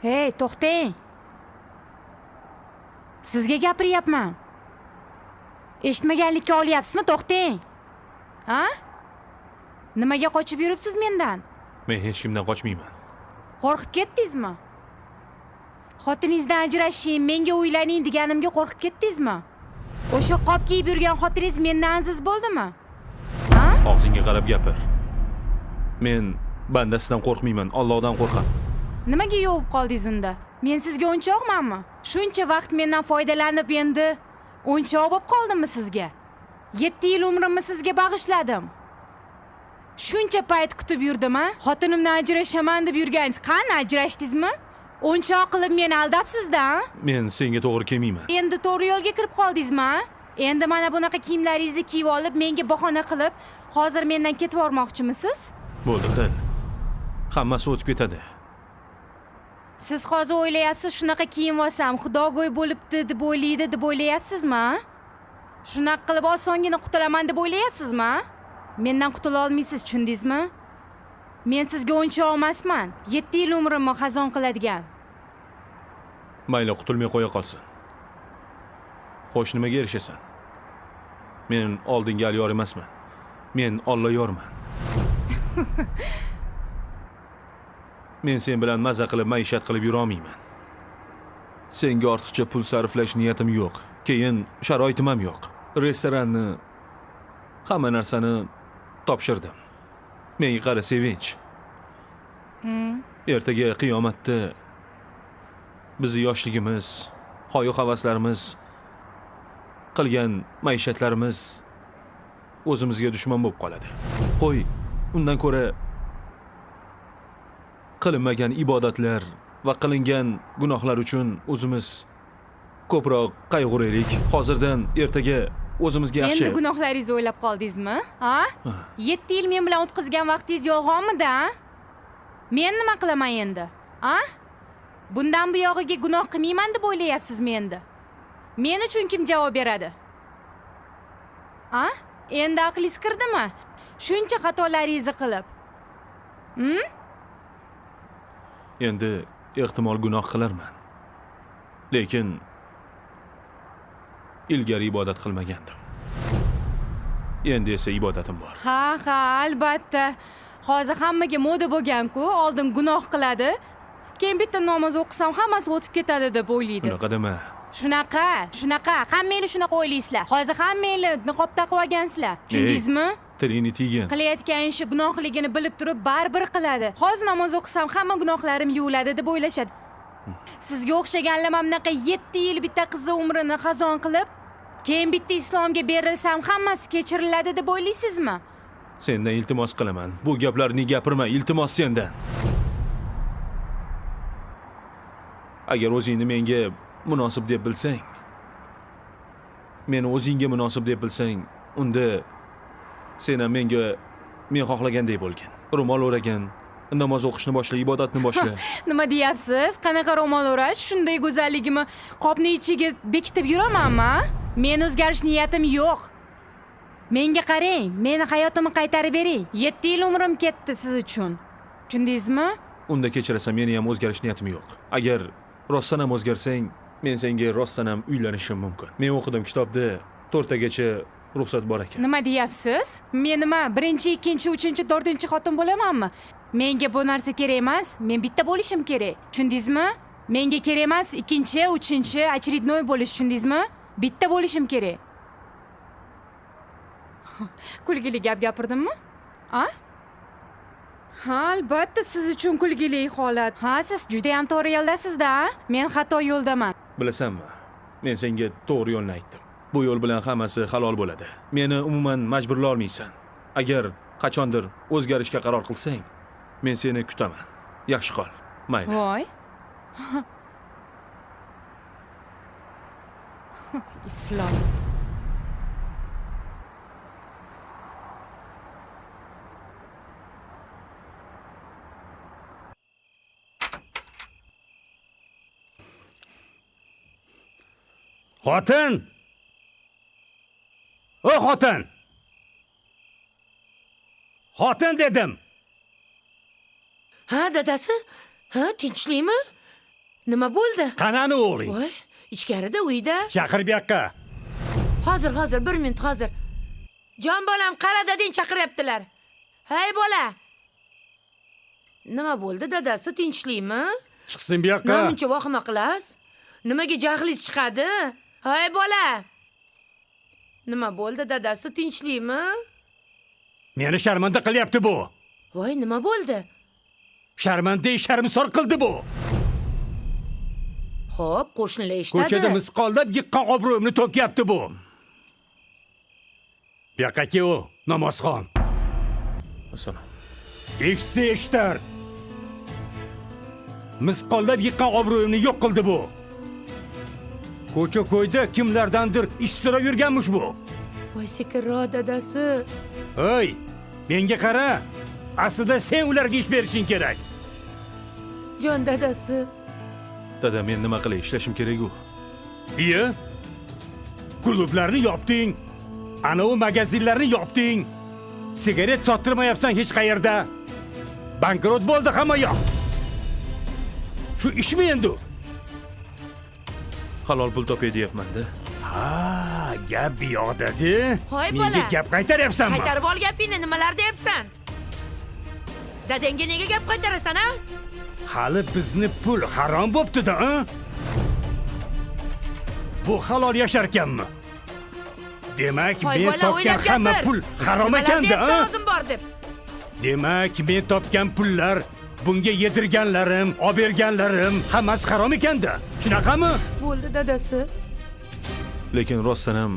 Hey, to'xtang. Sizga gapiryapman. Eshitmaganlikka olyapsizmi? To'xtang. Ha? Nimaga qochib yuribsiz mendan? Men hech kimdan qochmayman. Qo'rqib ketdingizmi? Xotiningizdan ajrashing, menga uylaning deganimga qo'rqib ketdingizmi? O'sha qop kiyib yurgan xotiningiz mendan aziz bo'ldimi? Ha? Og'zingga qarab gapir. Men bandasidan qo'rqmayman, Allohdan qo'rqaman. Nimaga yovib qoldingiz unda? Men sizga o'yinchoqmanmi? Shuncha vaqt mendan foydalanib endi o'yinchoq bo'lib qoldimmi sizga? 7 yil umrimni sizga bag'ishladim. Shuncha payt kutib yurdim, a? Xotinimdan ajrashaman deb yurganingiz qani, ajrashdingizmi? O'yinchoq qilib meni aldabsiz-da, a? Men senga to'g'ri kelmayman. Endi to'g'ri yo'lga kirib qoldingizmi, a? Endi mana bunaqa kiyimlaringizni kiyib olib, menga bahona qilib, hozir mendan ketib yubormoqchimisiz? Bo'ldi, qil. Hammasi o'tib ketadi. Siz hozir o'ylayapsiz, shunaqa kiyim olsam, xudogo'y bo'libdi deb o'ylaydi deb o'ylayapsizmi, a? Shunaqa qilib osongina qutulaman deb o'ylayapsizmi, a? Mendan qutula olmaysiz, tushundingizmi? Men sizga o'yinchoq emasman. 7 yil umrimni xazon qiladigan. Mayli, qutulmay qo'ya qolsin. Xo'sh, nimaga erishasan? Men oldingi Aliyor emasman. Men Olloyorman. Men sen bilan maza qilib, maishat qilib yura olmayman. Senga ortiqcha pul sarflash niyatim yo'q. Keyin sharoitim ham yo'q. Restoranni, hamma narsani topshirdim. Menga qara, Sevinch. Ertaga qiyomatda bizni yoshligimiz, hoyu havaslarimiz, qilgan maishatlarimiz o'zimizga dushman bo'lib qoladi. Qo'y, undan ko'ra qilinmagan ibodatlar va qilingan gunohlar uchun o'zimiz ko'proq qayg'uraylik. Hozirdan ertaga o'zimizga yaxshi. Endi gunohlaringizni o'ylab qoldingizmi? Ha? 7 yil men bilan o'tkazgan vaqtingiz yolg'onmidi, ha? Men nima qilaman endi? Ha? Bundan buyog'iga gunoh qilmayman deb o'ylayapsizmi endi? Men uchun kim javob beradi? Ha? Endi aqlingiz kirdimi? Shuncha xatolaringizni qilib. Endi ehtimol gunoh qilarman. Lekin ilgari ibodat qilmagandim. Endi esa ibodatim bor. Ha, ha, albatta. Hozir hammaga moda bo'lgan-ku, oldin gunoh qiladi, keyin bitta namoz o'qisam hammasi o'tib ketadi deb o'ylaydi. Unaqa dema. Shunaqa, shunaqa, hammanglar shunaqa o'ylaysizlar. Hozir hammanglar niqob taqib olgansizlar. Tushundingizmi? Tilingni tiygan. Qilayotgan ishi gunohligini bilib turib baribir qiladi. Hozir namoz o'qisam hamma gunohlarim yuviladi deb o'ylashadi. Sizga o'xshaganlar mana bunaqa 7 yil bitta qizni umrini xazon qilib, keyin bitta islomga berilsam hammasi kechiriladi deb o'ylaysizmi? Sendan iltimos qilaman. Bu gaplarni gapirma, iltimos sendan. Agar o'zingni menga munosib deb bilsang, meni o'zingga munosib deb bilsang, unda sen ham menga men xohlagandek bo'lgin. Ro'mol o'ragan, namoz o'qishni boshla, ibodatni boshla. Nima deyapsiz? Qanaqa ro'mol o'rash? Shunday go'zalligimni qopning ichiga bekitib yuramanmi? Men o'zgarish niyatim yo'q. Menga qarang, meni hayotimni qaytarib bering. 7 yil umrim ketdi siz uchun. Tushundingizmi? Unda kechirasan, meni ham o'zgarish niyatim yo'q. Agar rostdan ham o'zgarsang, men senga rostdan ham uylanishim mumkin. Men o'qidim kitobda 4 tagacha ruxsat bor ekan. Nima deyapsiz? Men nima, birinchi, ikkinchi, uchinchi, to'rtinchi xotin bo'lamanmi? Menga bu narsa kerak emas. Men bitta bo'lishim kerak. Tushundingizmi? Menga kerak emas ikkinchi, uchinchi, очередной bo'lish, tushundingizmi? Bitta bo'lishim kerak. Kulgili gap gapirdimmi? A? Ha, albatta siz uchun kulgili holat. Ha, siz juda ham to'g'ri yo'ldasiz-da. Men xato yo'ldaman. Bilasanmi? Men senga to'g'ri yo'lni aytdim. Bu yo'l bilan hammasi halol bo'ladi. Meni umuman majburlay olmaysan. Agar qachondir o'zgarishga qaror qilsang, men seni kutaman. Yaxshi qol. Mayli. Voy. Iflos. Xotin! O xotin! Xotin dedim. Ha, dadasi? Ha, tinchlikmi? Nima bo'ldi? Qanani o'g'ling? Voy, ichkarida uyda. Chaqir bu yoqqa. Hozir, hozir, bir minut hozir. Jon bolam, qara, dadang chaqiryaptilar. Hey bola. Nima bo'ldi, dadasi, tinchlikmi? Chiqsin bu yoqqa. Nima muncha vahima qilasiz? Nimaga jahlingiz chiqadi? Hey bola. Nima bo'ldi, dadasi, tinchlikmi? Meni sharmanda qilyapti bu. Voy, nima bo'ldi? Sharmanda sharmsor qildi bu. Xo'p, qo'shnilar eshitadi. Ko'chada misqollab yiqqan obro'yimni to'kyapti bu. Bu yoqqa kel u, namozxon. Assalom. Eshitsa eshitar. Misqollab yiqqan obro'yimni yo'q qildi bu. Ko'cha ko'yda kimlardandir ish so'rab yurganmish bu. Voy, sekinroq dadasi. Ey, menga qara. Aslida sen ularga ish berishing kerak. Jon dadasi. Dada, men nima qilay? Ishlashim kerak-ku. Iya. Klublarni yopding. Ana u magazinlarni yopding. Sigaret sottirmayapsan hech qayerda. Bankrot bo'ldi hamma yoq. Shu ishmi endi? Halol pul topay deyapman-da. Ha, gap bu yoqda-da. Hoy Menga bola. gap qaytaryapsanmi? Qaytarib ol gapingni, nimalar deyapsan? Dadangga nega gap qaytarasan, a? Hali bizni pul harom bo'pti-da, a? Bu halol yasharkanmi? Demak, Hoy men bola, topgan o'ylab hamma gapir. pul harom Nimalar ekanda, deyapsan a? o'zim bor deb. Demak, men topgan pullar, bunga yedirganlarim, olib berganlarim hammasi harom ekanda. Shunaqami? Bo'ldi dadasi. Lekin rostdan ham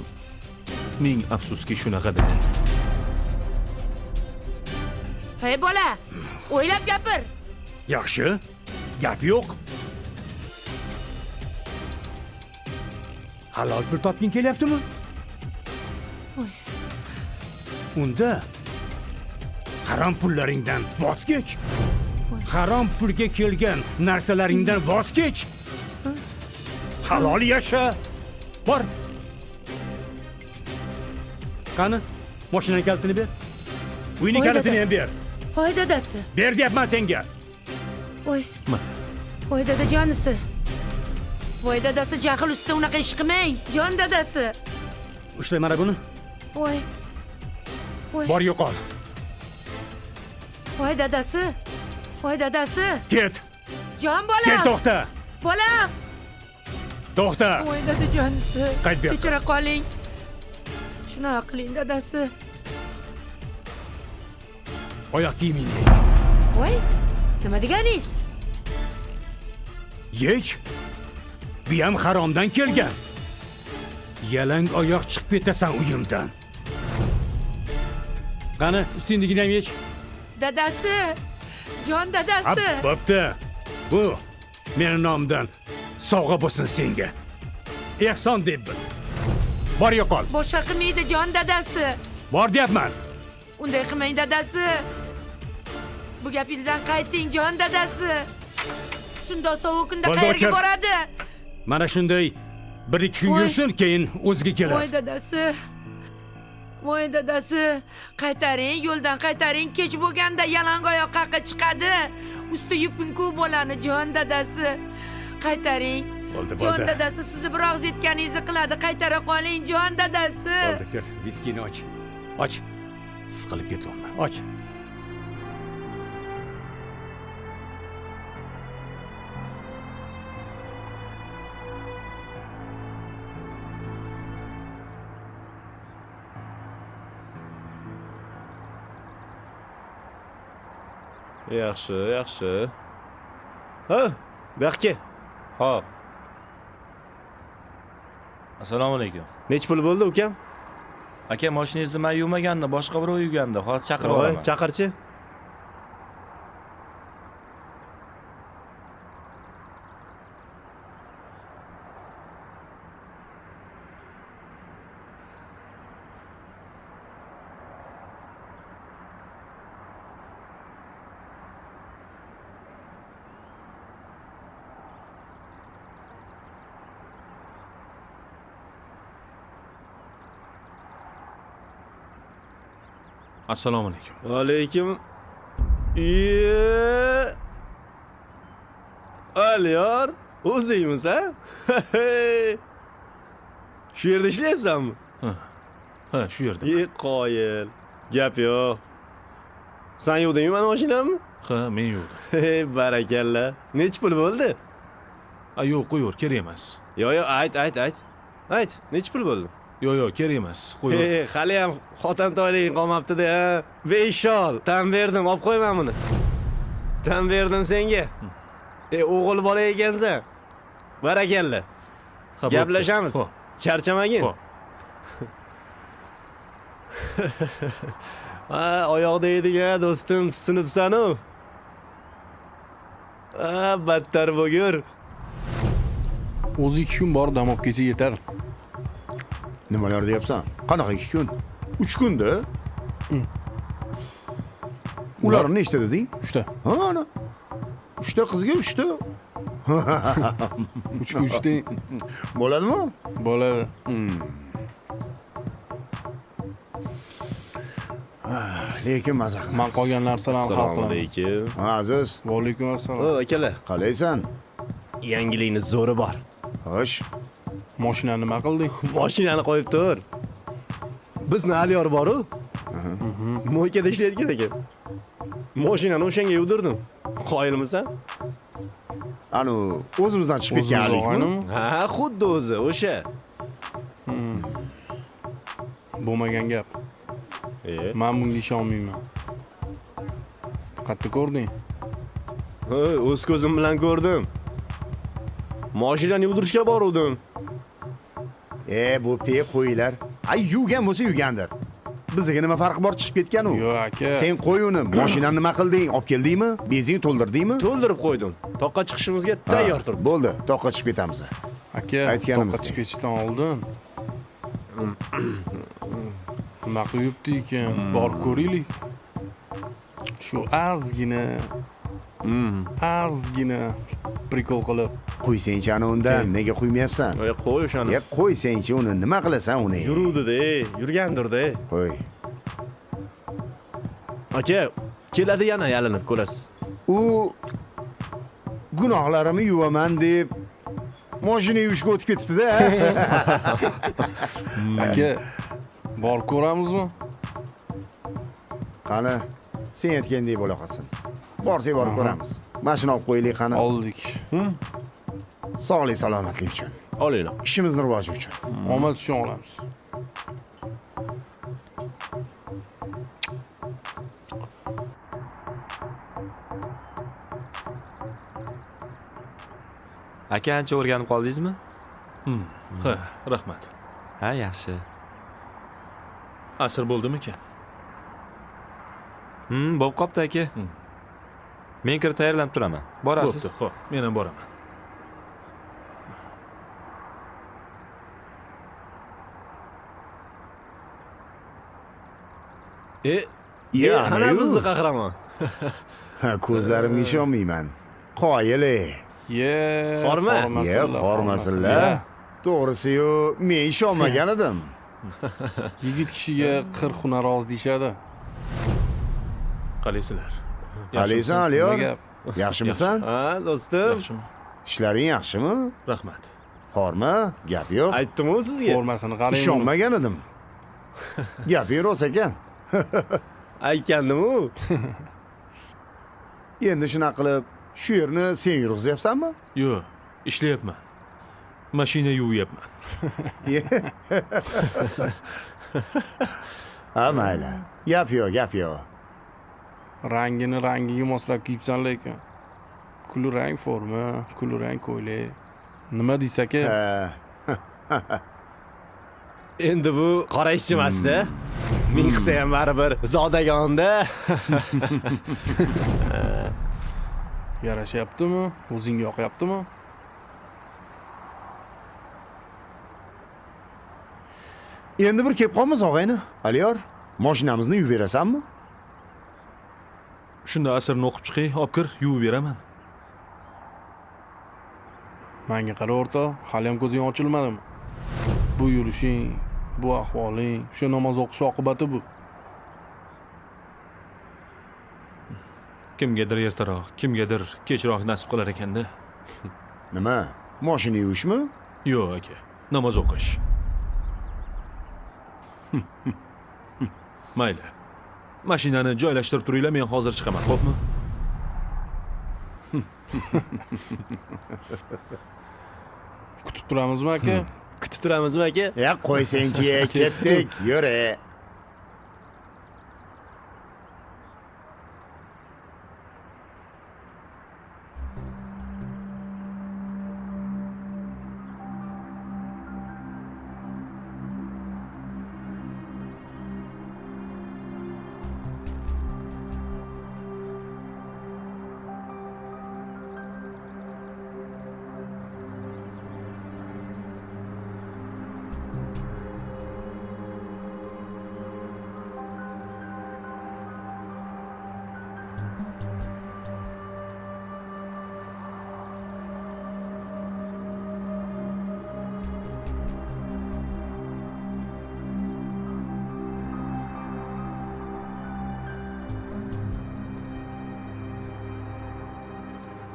ming afsuski shunaqa dedi. Hey bola, o'ylab gapir. Yaxshi, gap yo'q. Halol pul topging kelyaptimi? Unda harom pullaringdan voz kech. Harom pulga kelgan narsalaringdan voz kech. Halol yasha. Bor. Qani, mashinaning kalitini ber. Uyning Voy, kalitini ham dadasi. ber. Voy dadasi. Ber deyapman senga. Voy. Voy dadajonisi. Voy dadasi, jahl ustida unaqa ish qilmang. Jon dadasi. Ushla mana buni. Voy. Voy. Bor yo'qol. Voy dadasi. Voy dadasi. Ket. Jon bolam. Sen to'xta. Bolam. To'xta. Voy dadajonisi. Qayt bu yoqqa. Kechira qoling. Shunaqa qiling dadasi. Oyoq kiyimingni yech. Voy. Nima deganingiz? Yech. Bu ham haromdan kelgan. Yalang oyoq chiqib ketasan uyimdan. Qani, ustingdagini ham yech. Dadasi. Jon dadasi. Bo'pti. Bu meni nomimdan sovg'a bo'lsin senga. Ehson deb bil. Bor yo'qol. Boshqa qilmaydi jon dadasi. Bor deyapman. Unday qilmang dadasi. Bu gapingizdan qayting jon dadasi. Shundoq sovuq kunda Bo'ldi, qayerga o'chir. boradi? Mana shunday bir ikki kun Voy. yursin, keyin o'ziga kelar. Voy dadasi. Voy dadasi, qaytaring, yo'ldan qaytaring. Kech bo'lganda yalangoyoq qaqa chiqadi. Usti yupun-ku bolani, jon dadasi. Qaytaring. Bo'ldi, Jon bo'ldi. dadasi, sizni bir og'iz aytganingizni qiladi. Qaytara qoling, jon dadasi. Bo'ldi, kir, viskini och. Och. Siqilib ketyapman. Och. Yaxshi, yaxshi. Ha, bu yoqqa kel. Xo'p. Assalomu alaykum. Nechi pul bo'ldi ukam? Aka, mashinangizni men yuvmagandim, boshqa birov yuvgandi. Hozir chaqirib Voy, olaman. chaqirchi. Assalomu alaykum. Va alaykum. Iye. Aliyor, o'zingmisan? Shu yerda ishlayapsanmi? Ha, shu yerda. Ye, qoyil. Gap yo'q. San yuvdingmi mani mashinamni? Ha, men yuvdim. Hey, barakalla. Nechi pul bo'ldi? A, yo'q, qo'yaver, kerak emas. Yo'q, yo'q, ayt, ayt, ayt. Ayt, nechi pul bo'ldi? Yo'q, yo'q, kerak emas. Qo'yaver. Hey, hali ham xotin toyliging qolmabdi-da, ha? 5 ol, tan berdim, olib qo'yman buni. Tan berdim senga. E, o'g'il bola ekansan. Barakalla. Ha, bo'pti. Gaplashamiz. Xo'p, Charchamagin. xo'p. Ha, oyoqda edik ha, do'stim, sinibsan-u. Ha, battar bo'gur. O'zi 2 kun bor dam olib kelsa yetar. Nimalar deyapsan? Qanaqa 2 kun? 3 kunda. Ular nechta deding? 3 ta. Ha, ana. 3 ta qizga 3 ta. 3 ga 3 teng Bo'ladimi? bo'ladi. Lekin maza qilamiz. Man qolgan narsalarni hal Assalomu qilaman. alaykum. Ha, Aziz, Va alaykum assalom. O, akalar, qalaysan? yangilikni zo'ri bor. Xo'sh. Mashinani nima qilding? Mashinani qo'yib tur. Bizni Aliyor bor-u. Мойка da ishlayotgan ekan. Mashinani o'shanga yuvdirdim. Qoyilmisan? Anu o'zimizdan chiqib ketgan O'zimiz Alikmi? og'aynimi? Ha, xuddi o'zi, o'sha. Bo'lmagan gap. E, Man bunga ishonmayman. Qayerda ko'rding? ha, o'z ko'zim bilan ko'rdim. Mashinani yuvdirishga boruvdim. E, bo'pti, qo'yinglar. Ay, yuvgan bo'lsa yuvgandir. Bizga nima farqi bor chiqib ketgan u? Yo'q, aka. Sen qo'y uni. Mashinani nima qilding? Olib keldingmi? Benzin to'ldirdingmi? To'ldirib qo'ydim. Toqqa chiqishimizga tayyor turibdi. Bo'ldi, toqqa chiqib ketamiz. Aka, Aytganimizdek. toqqa chiqib ketishdan oldin nima qilib yuribdi ekan? Borib ko'raylik. Shu ozgina ozgina прикол qilib. Qo'ysangchi ana undan, nega qo'ymayapsan? E, qo'y o'shani. E, qo'ysangchi uni, nima qilasan uni? Yuruvdi-da, yurgandir-da. Qo'y. Aka, keladi yana yalinib ko'rasiz. U gunohlarimni yuvaman deb mashina yuvishga o'tib ketibdi-da. Aka, borib ko'ramizmi? Qani, sen aytgandek bo'la qolsin. Borsak borib ko'ramiz. Mashina olib qo'yaylik qani. Oldik. Sog'lik, salomatlik uchun. Olinglar. Ishimizni rivoji uchun. Omad uchun olamiz. Aka, ancha o'rganib qoldingizmi? Ha, rahmat. Ha, yaxshi. Asr bo'ldimikan? Bo'lib qopti aka. Men kirib tayyorlanib turaman. Borasiz? Bo'pti, xo'p, men ham boraman. E, Ya, ana ana-yu. bizni qahramon. Ha, ko'zlarimga ishonmayman. Qoyil. Ey. Ye, Xorma. Ye, xormasinlar. To'g'risi-yu, men ishonmagan edim. Yigit kishiga 40 hunar oz deyishadi. Qalaysizlar? Qalaysan, Nima Aliyor? gap? Yaxshimisan? Ha, do'stim. Yaxshimi? Ishlaring yaxshimi? Rahmat. Xorma, gap yo'q. Aytdim-ku sizga. Formasini qarang. Ishonmagan edim. Gaping rost ekan. Aytgandim-ku. Endi shunaqa qilib shu yerni sen yurg'izyapsanmi? Yo'q, ishlayapman. Mashina yuvyapman. Ha, mayli. Gap yo'q, gap yo'q. Rangini rangiga moslab kiyibsan lekin. Kulrang forma, kulrang ko'ylak. Nima deysiz aka? Ha, Endi bu qora ishchi emas-da. Ming qilsa ham baribir zodagonda. Yarashyaptimi? O'zingga yoqyaptimi? Endi bir kelib qolmiz og'ayni. Aliyor, mashinamizni yuvib berasanmi? Shunda asrni o'qib chiqay, olib kir, yuvib beraman. Menga qara o'rtoq, hali ham ko'zing ochilmadimi? Bu yurishing, bu ahvoling, o'sha namoz o'qish oqibati bu. Kimgadir ertaroq, kimgadir kechroq nasib qilar ekanda. Nima? Mashina yuvishmi? Yo'q aka, namoz o'qish. Mayli. Mashinani joylashtirib turinglar, men hozir chiqaman, xo'pmi? Kutib turamizmi aka? Kutib turamizmi aka? Ya qo'ysangchi, ketdik, yur.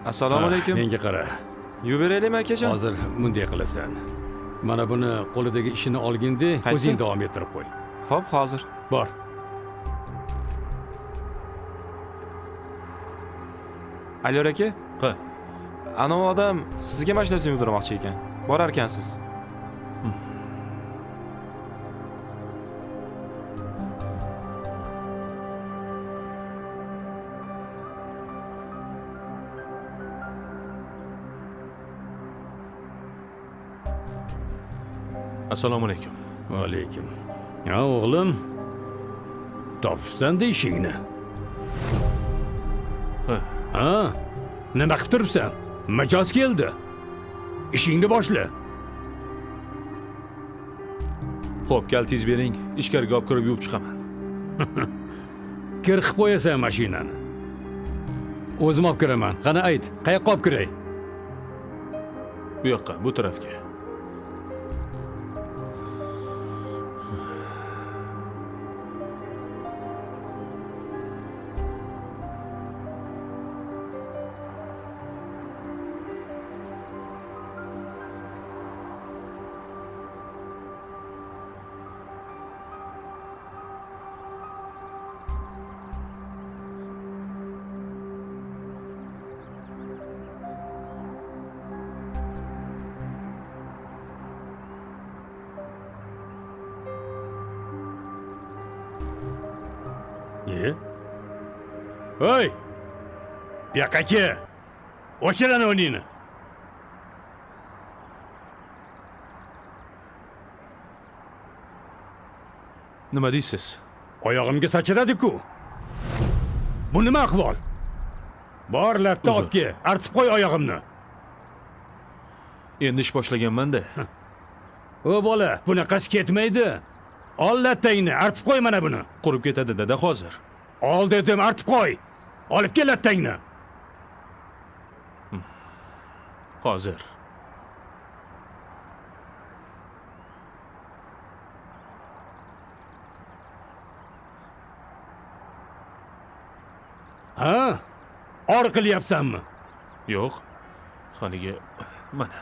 Assalomu alaykum. Menga qara. Yuvib beraylikmi akajon? Hozir bunday qilasan. Mana buni qo'lidagi ishini olginda Qaysi? o'zing davom ettirib qo'y. Xo'p, hozir. Bor. Aliyor aka, Ha, anavi odam sizga mashinasini yuvdirmoqchi ekan. Borar ekansiz. Assalomu alaykum. Va alaykum. Ya o'g'lim, topibsan-da ishingni. Ha. Ha? Nima qilib turibsan? Mijoz keldi. Ishingni boshla. Xo'p, kaltingiz bering, ichkariga olib kirib yuvib chiqaman. Kir qilib qo'yasan mashinani. O'zim olib kiraman. Qani ayt, qayoqqa olib kiray? Bu yoqqa, bu tarafga. E? Hey! Bu yoqqa kel. O'chir ana uningni. Nima deysiz? Oyog'imga sachradi-ku. Bu nima ahvol? Bor latta Uzr. olib kel, artib qo'y oyog'imni. Endi ish boshlaganman-da. O bola, bunaqasi ketmaydi. Ol lattangni, artib qo'y mana buni. Qurib ketadi dada hozir. Ol dedim, artib qo'y. Olib kel lattangni. Hozir. Ha? Or qilyapsanmi? Yo'q. Haligi mana.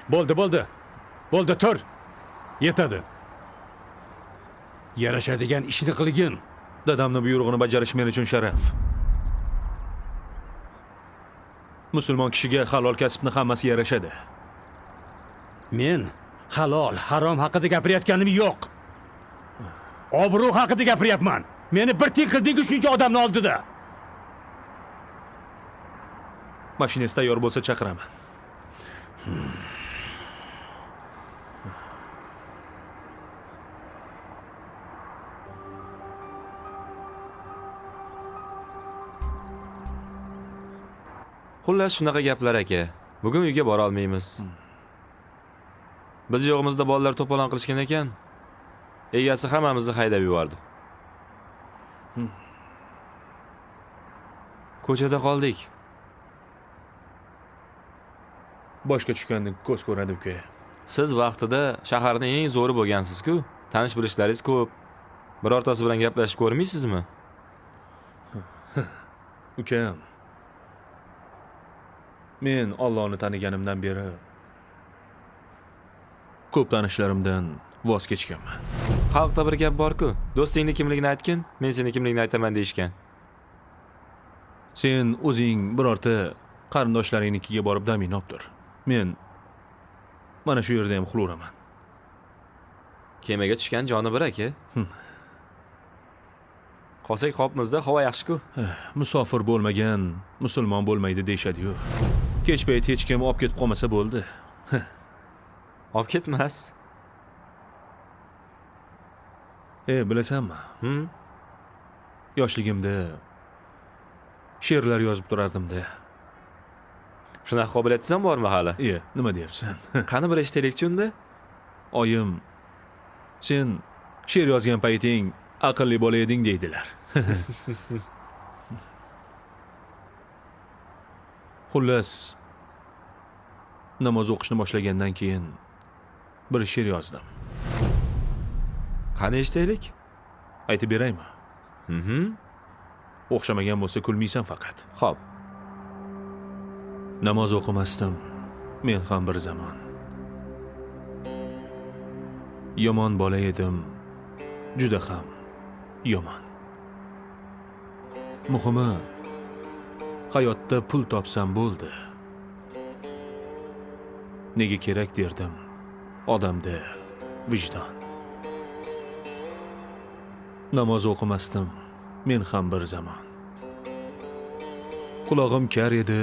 Bo'ldi, bo'ldi. Bo'ldi, tur. Yetadi. Yarashadigan ishni qilgin. Dadamni buyrug'ini bajarish men uchun sharaf. Musulmon kishiga halol kasbni hammasi yarashadi. Men halol, harom haqida gapirayotganim yo'q. Obro' haqida gapiryapman. Meni bir tiyin qilding shuncha odamni oldida. Mashinasi tayyor bo'lsa chaqiraman. Xullas shunaqa gaplar aka. Bugun uyga bora olmaymiz. Biz yo'g'imizda bolalar to'polon qilishgan ekan. Egasi hammamizni haydab yubordi. Ko'chada qoldik. Boshga tushganni ko'z ko'radi uka. Siz vaqtida shaharning eng zo'ri bo'lgansiz-ku. Tanish bilishlaringiz ko'p. Birortasi bilan gaplashib ko'rmaysizmi? Ukam, men Allohni taniganimdan beri ko'p tanishlarimdan voz kechganman. Xalqda bir gap bor-ku, do'stingni kimligini aytgin, men seni kimligini aytaman deyishgan. Sen o'zing birorta qarindoshlaringnikiga borib damingni olib tur. Men mana shu yerda ham uxlayveraman. Kemaga tushgan joni bir aka. Qolsak qopmizda, havo yaxshi-ku. Musofir bo'lmagan musulmon bo'lmaydi deyshadi-yu. Kech payt hech kim olib ketib qolmasa bo'ldi. Olib ketmas. Bilasanmi? Yoshligimda she'rlar yozib turardim-da. Shunaqa qobiliyatingiz ham bormi hali? Nima deyapsan? Qani bir eshitaylikchi unda? Oyim, sen she'r yozgan payting aqlli bola eding deydilar. Xullas, namoz o'qishni boshlagandan keyin bir she'r yozdim. Qani eshitaylik? Aytib beraymi? O'xshamagan bo'lsa kulmaysan faqat. Xo'p. Namoz o'qimasdim men ham bir zamon. Yomon bola edim, juda ham yomon. Muhimi, hayotda pul topsam bo'ldi. Nega kerak derdim odamda vijdon. Namoz o'qimasdim men ham bir zamon. Qulog'im kar edi,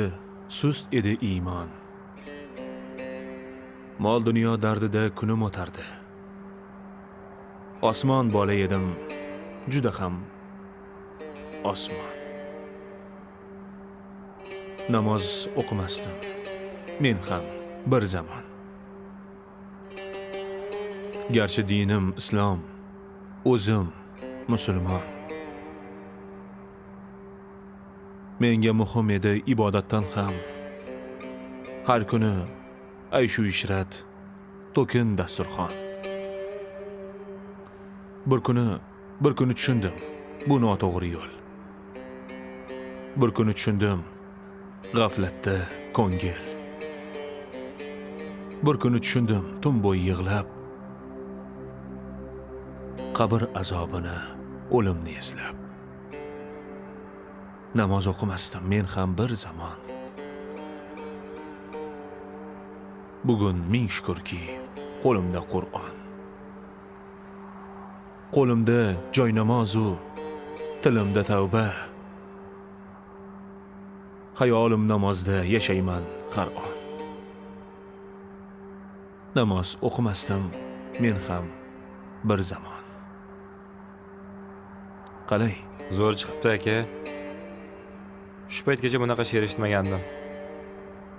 sust edi iymon. Mol dunyo dardida kunim o'tardi. Osmon bola edim, juda ham osmon. Namoz o'qimasdim men ham bir zamon. Garchi dinim islom, o'zim musulmon. Menga muhim edi ibodatdan ham. Har kuni ayshu ishrat, to'kin dasturxon. Bir kuni tushundim, bu noto'g'ri yo'l. Bir kuni tushundim, g'aflatda ko'ngil. Bir kuni tushundim, tun bo'yi yig'lab, qabr azobini, o'limni eslab. Namoz o'qimasdim men ham bir zamon. Bugun ming shukurki, qo'limda Qur'on. Qo'limda joy namozu, tilimda tavba. Xayolim namozda yashayman har on. Namoz o'qimasdim men ham bir zamon. Qalay? Zo'r chiqibdi aka. Shu paytgacha bunaqa she'r eshitmagandim.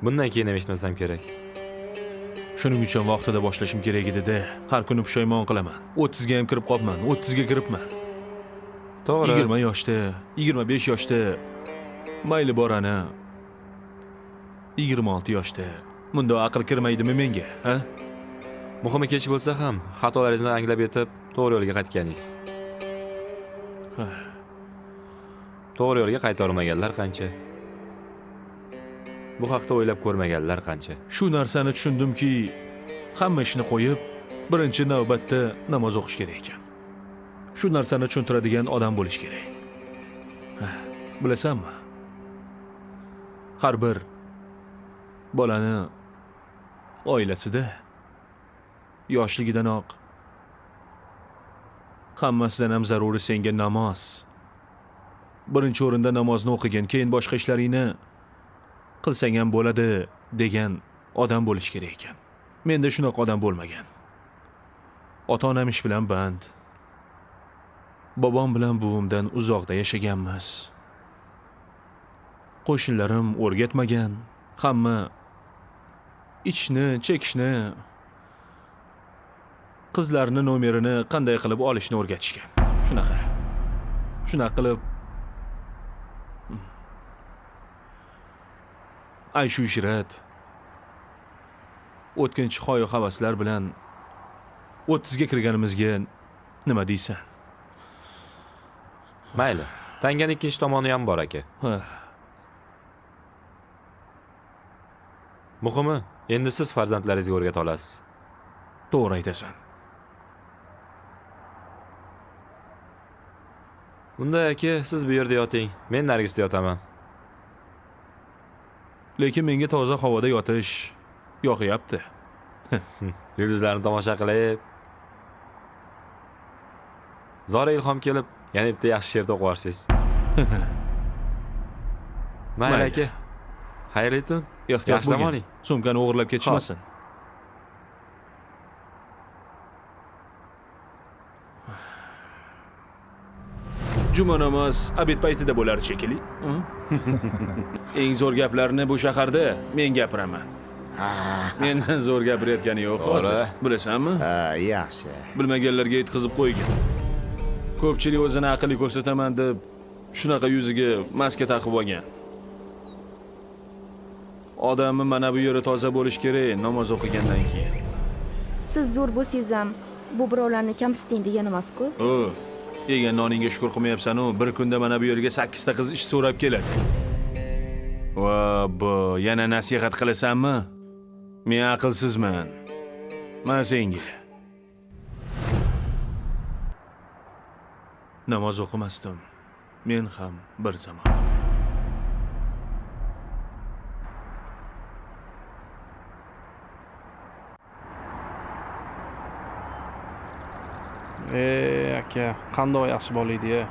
Bundan keyin ham eshitmasam kerak. Shuning uchun vaqtida boshlashim kerak edi-da. Har kuni pushaymon qilaman. 30 ga ham kirib qolman, 30 ga kiribman. To'g'ri. 20 yoshda, 25 yoshda mayli borani. 26 yoshda. Bunda aql kirmaydimi menga, ha? Muhimi kech bo'lsa ham xatolaringizni anglab yetib, to'g'ri yo'lga qaytganingiz. To'g'ri yo'lga qayta olmaganlar qancha? Bu haqda o'ylab ko'rmaganlar qancha? Shu narsani tushundimki, hamma ishni qo'yib, birinchi navbatda namoz o'qish kerak ekan. Shu narsani tushuntiradigan odam bo'lish kerak. Bilasanmi? Har bir bolani oilasida yoshligidanoq hammasidan ham zaruri senga namoz. Birinchi o'rinda namozni o'qigin, keyin boshqa ishlaringni qilsang ham bo'ladi degan odam bo'lish kerak ekan. Menda shunaqa odam bo'lmagan. Ota-onam ish bilan band. Bobom bilan buvimdan uzoqda yashaganmiz. Qo'shnilarim o'rgatmagan, hamma ichishni, chekishni, qizlarni nomerini qanday qilib olishni o'rgatishgan. Shunaqa. Shunaqa qilib ayshu ishrat, o'tkinchi hoyu havaslar bilan 30 ga kirganimizga nima deysan? Mayli, tangani ikkinchi tomoni ham bor aka. Muhimi, endi siz farzandlaringizga o'rgata olasiz. To'g'ri aytasan. Unda aka, siz bu yerda yoting, men Nargisda yotaman. Lekin menga toza havoda yotish yoqyapti. Yulduzlarni tomosha qilib, zora ilhom kelib, yana bitta yaxshi she'r o'qib yuborsangiz. Mayli aka. Xayrli tun. Ehtiyot bo'ling. Sumkani o'g'irlab ketishmasin. Juma namoz obed paytida bo'lar shekilli. Eng zo'r gaplarni bu shaharda men gapiraman. Mendan zo'r gapirayotgani yo'q hozir. Bilasanmi? Ha, yaxshi. Bilmaganlarga yetkazib qo'ygan. Ko'pchilik o'zini aqlli ko'rsataman deb shunaqa yuziga maska taqib olgan. Odamni mana bu yeri toza bo'lish kerak namoz o'qigandan keyin. Siz zo'r bo'lsangiz ham bu birovlarni kamsiting degani emas-ku. O, yegan noningga shukr qilmayapsan-u, bir kunda mana bu yerga 8 ta qiz ish so'rab keladi. Va bu yana nasihat qilasanmi? Men aqlsizman. Men senga. Namoz o'qimasdim. Men ham bir zamon. Aka, qandoq yaxshi bola edi-ya.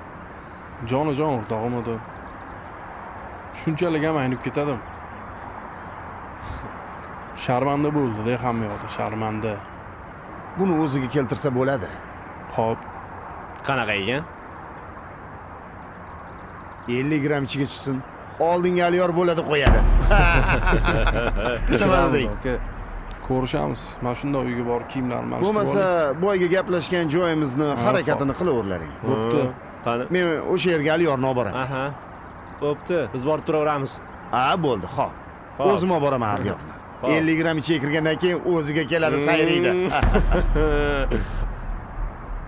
Jonajon o'rtog'im edi. Shunchalik ham aynib ketadim. Sharmanda bo'ldi-da hamma yoqda, sharmanda. Buni o'ziga keltirsa bo'ladi. Xo'p. Qanaqa ekan? 50 gramm ichiga tushsin. Oldinga Aliyor bo'ladi qo'yadi. Nima deding? Aka, ko'rishamiz. Mana shunda uyga borib kiyimlarimni almashtirib Bo'lmasa, olay. boyga gaplashgan joyimizni harakatini qilaverlaring. Bo'pti. Qani? Men o'sha yerga Aliyorni olib boraman. Aha. Bo'pti. Biz borib turaveramiz. Ha, bo'ldi, xo'p. Xo'p. O'zim olib boraman Aliyorni. Xo'p. 50 gramm ichiga kirgandan keyin o'ziga keladi, sayraydi.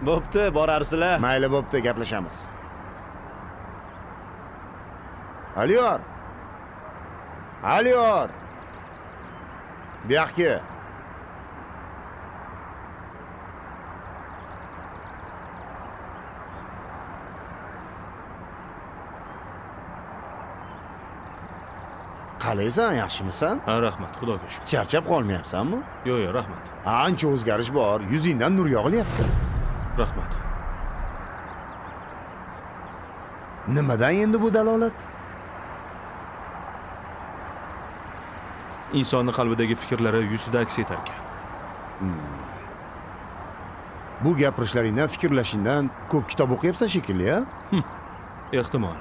Bo'pti, borarsizlar. Mayli, bo'pti, gaplashamiz. Aliyor. Aliyor. Bu yoqqa. Qalaysan, yaxshimisan? Ha, rahmat, Xudoga shukr. Charchab qolmayapsanmi? Yo'q, yo'q, rahmat. Ancha o'zgarish bor, yuzingdan nur yog'ilyapti. Rahmat. Nimadan endi bu dalolat? Insonning qalbidagi fikrlari yuzida aks etar ekan. Bu gapirishlaringdan, fikrlashingdan ko'p kitob o'qiyapsan shekilli, a? Ehtimol.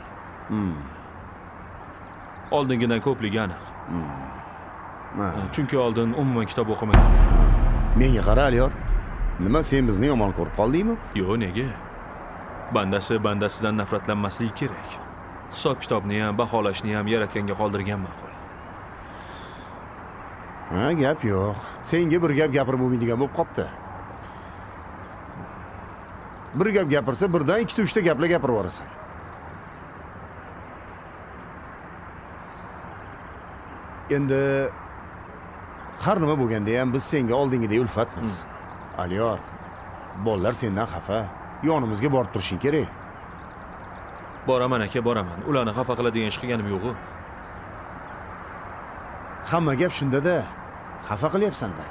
Oldingidan ko'pligi aniq. Chunki oldin umuman kitob o'qimaganman. Menga qara, Aliyor. Nima, sen bizni yomon ko'rib qoldingmi? Yo'q, nega? Bandasi bandasidan nafratlanmasligi kerak. Hisob kitobni ham, baholashni ham yaratganga qoldirgan ma'qul. Ha, gap yo'q. Senga bir gap gapirib bo'lmaydigan bo'lib qopti. Bir gap gapirsa, birdan ikkita, uchta gaplar gapirib yuborasan. Endi har nima bo'lganda ham biz senga oldingidek ulfatmiz. Aliyor, bolalar sendan xafa. Yonimizga borib turishing kerak. Boraman aka, boraman. Ularni xafa qiladigan ish qilganim yo'q-ku. Hamma gap shunda-da. Xafa qilyapsan-da.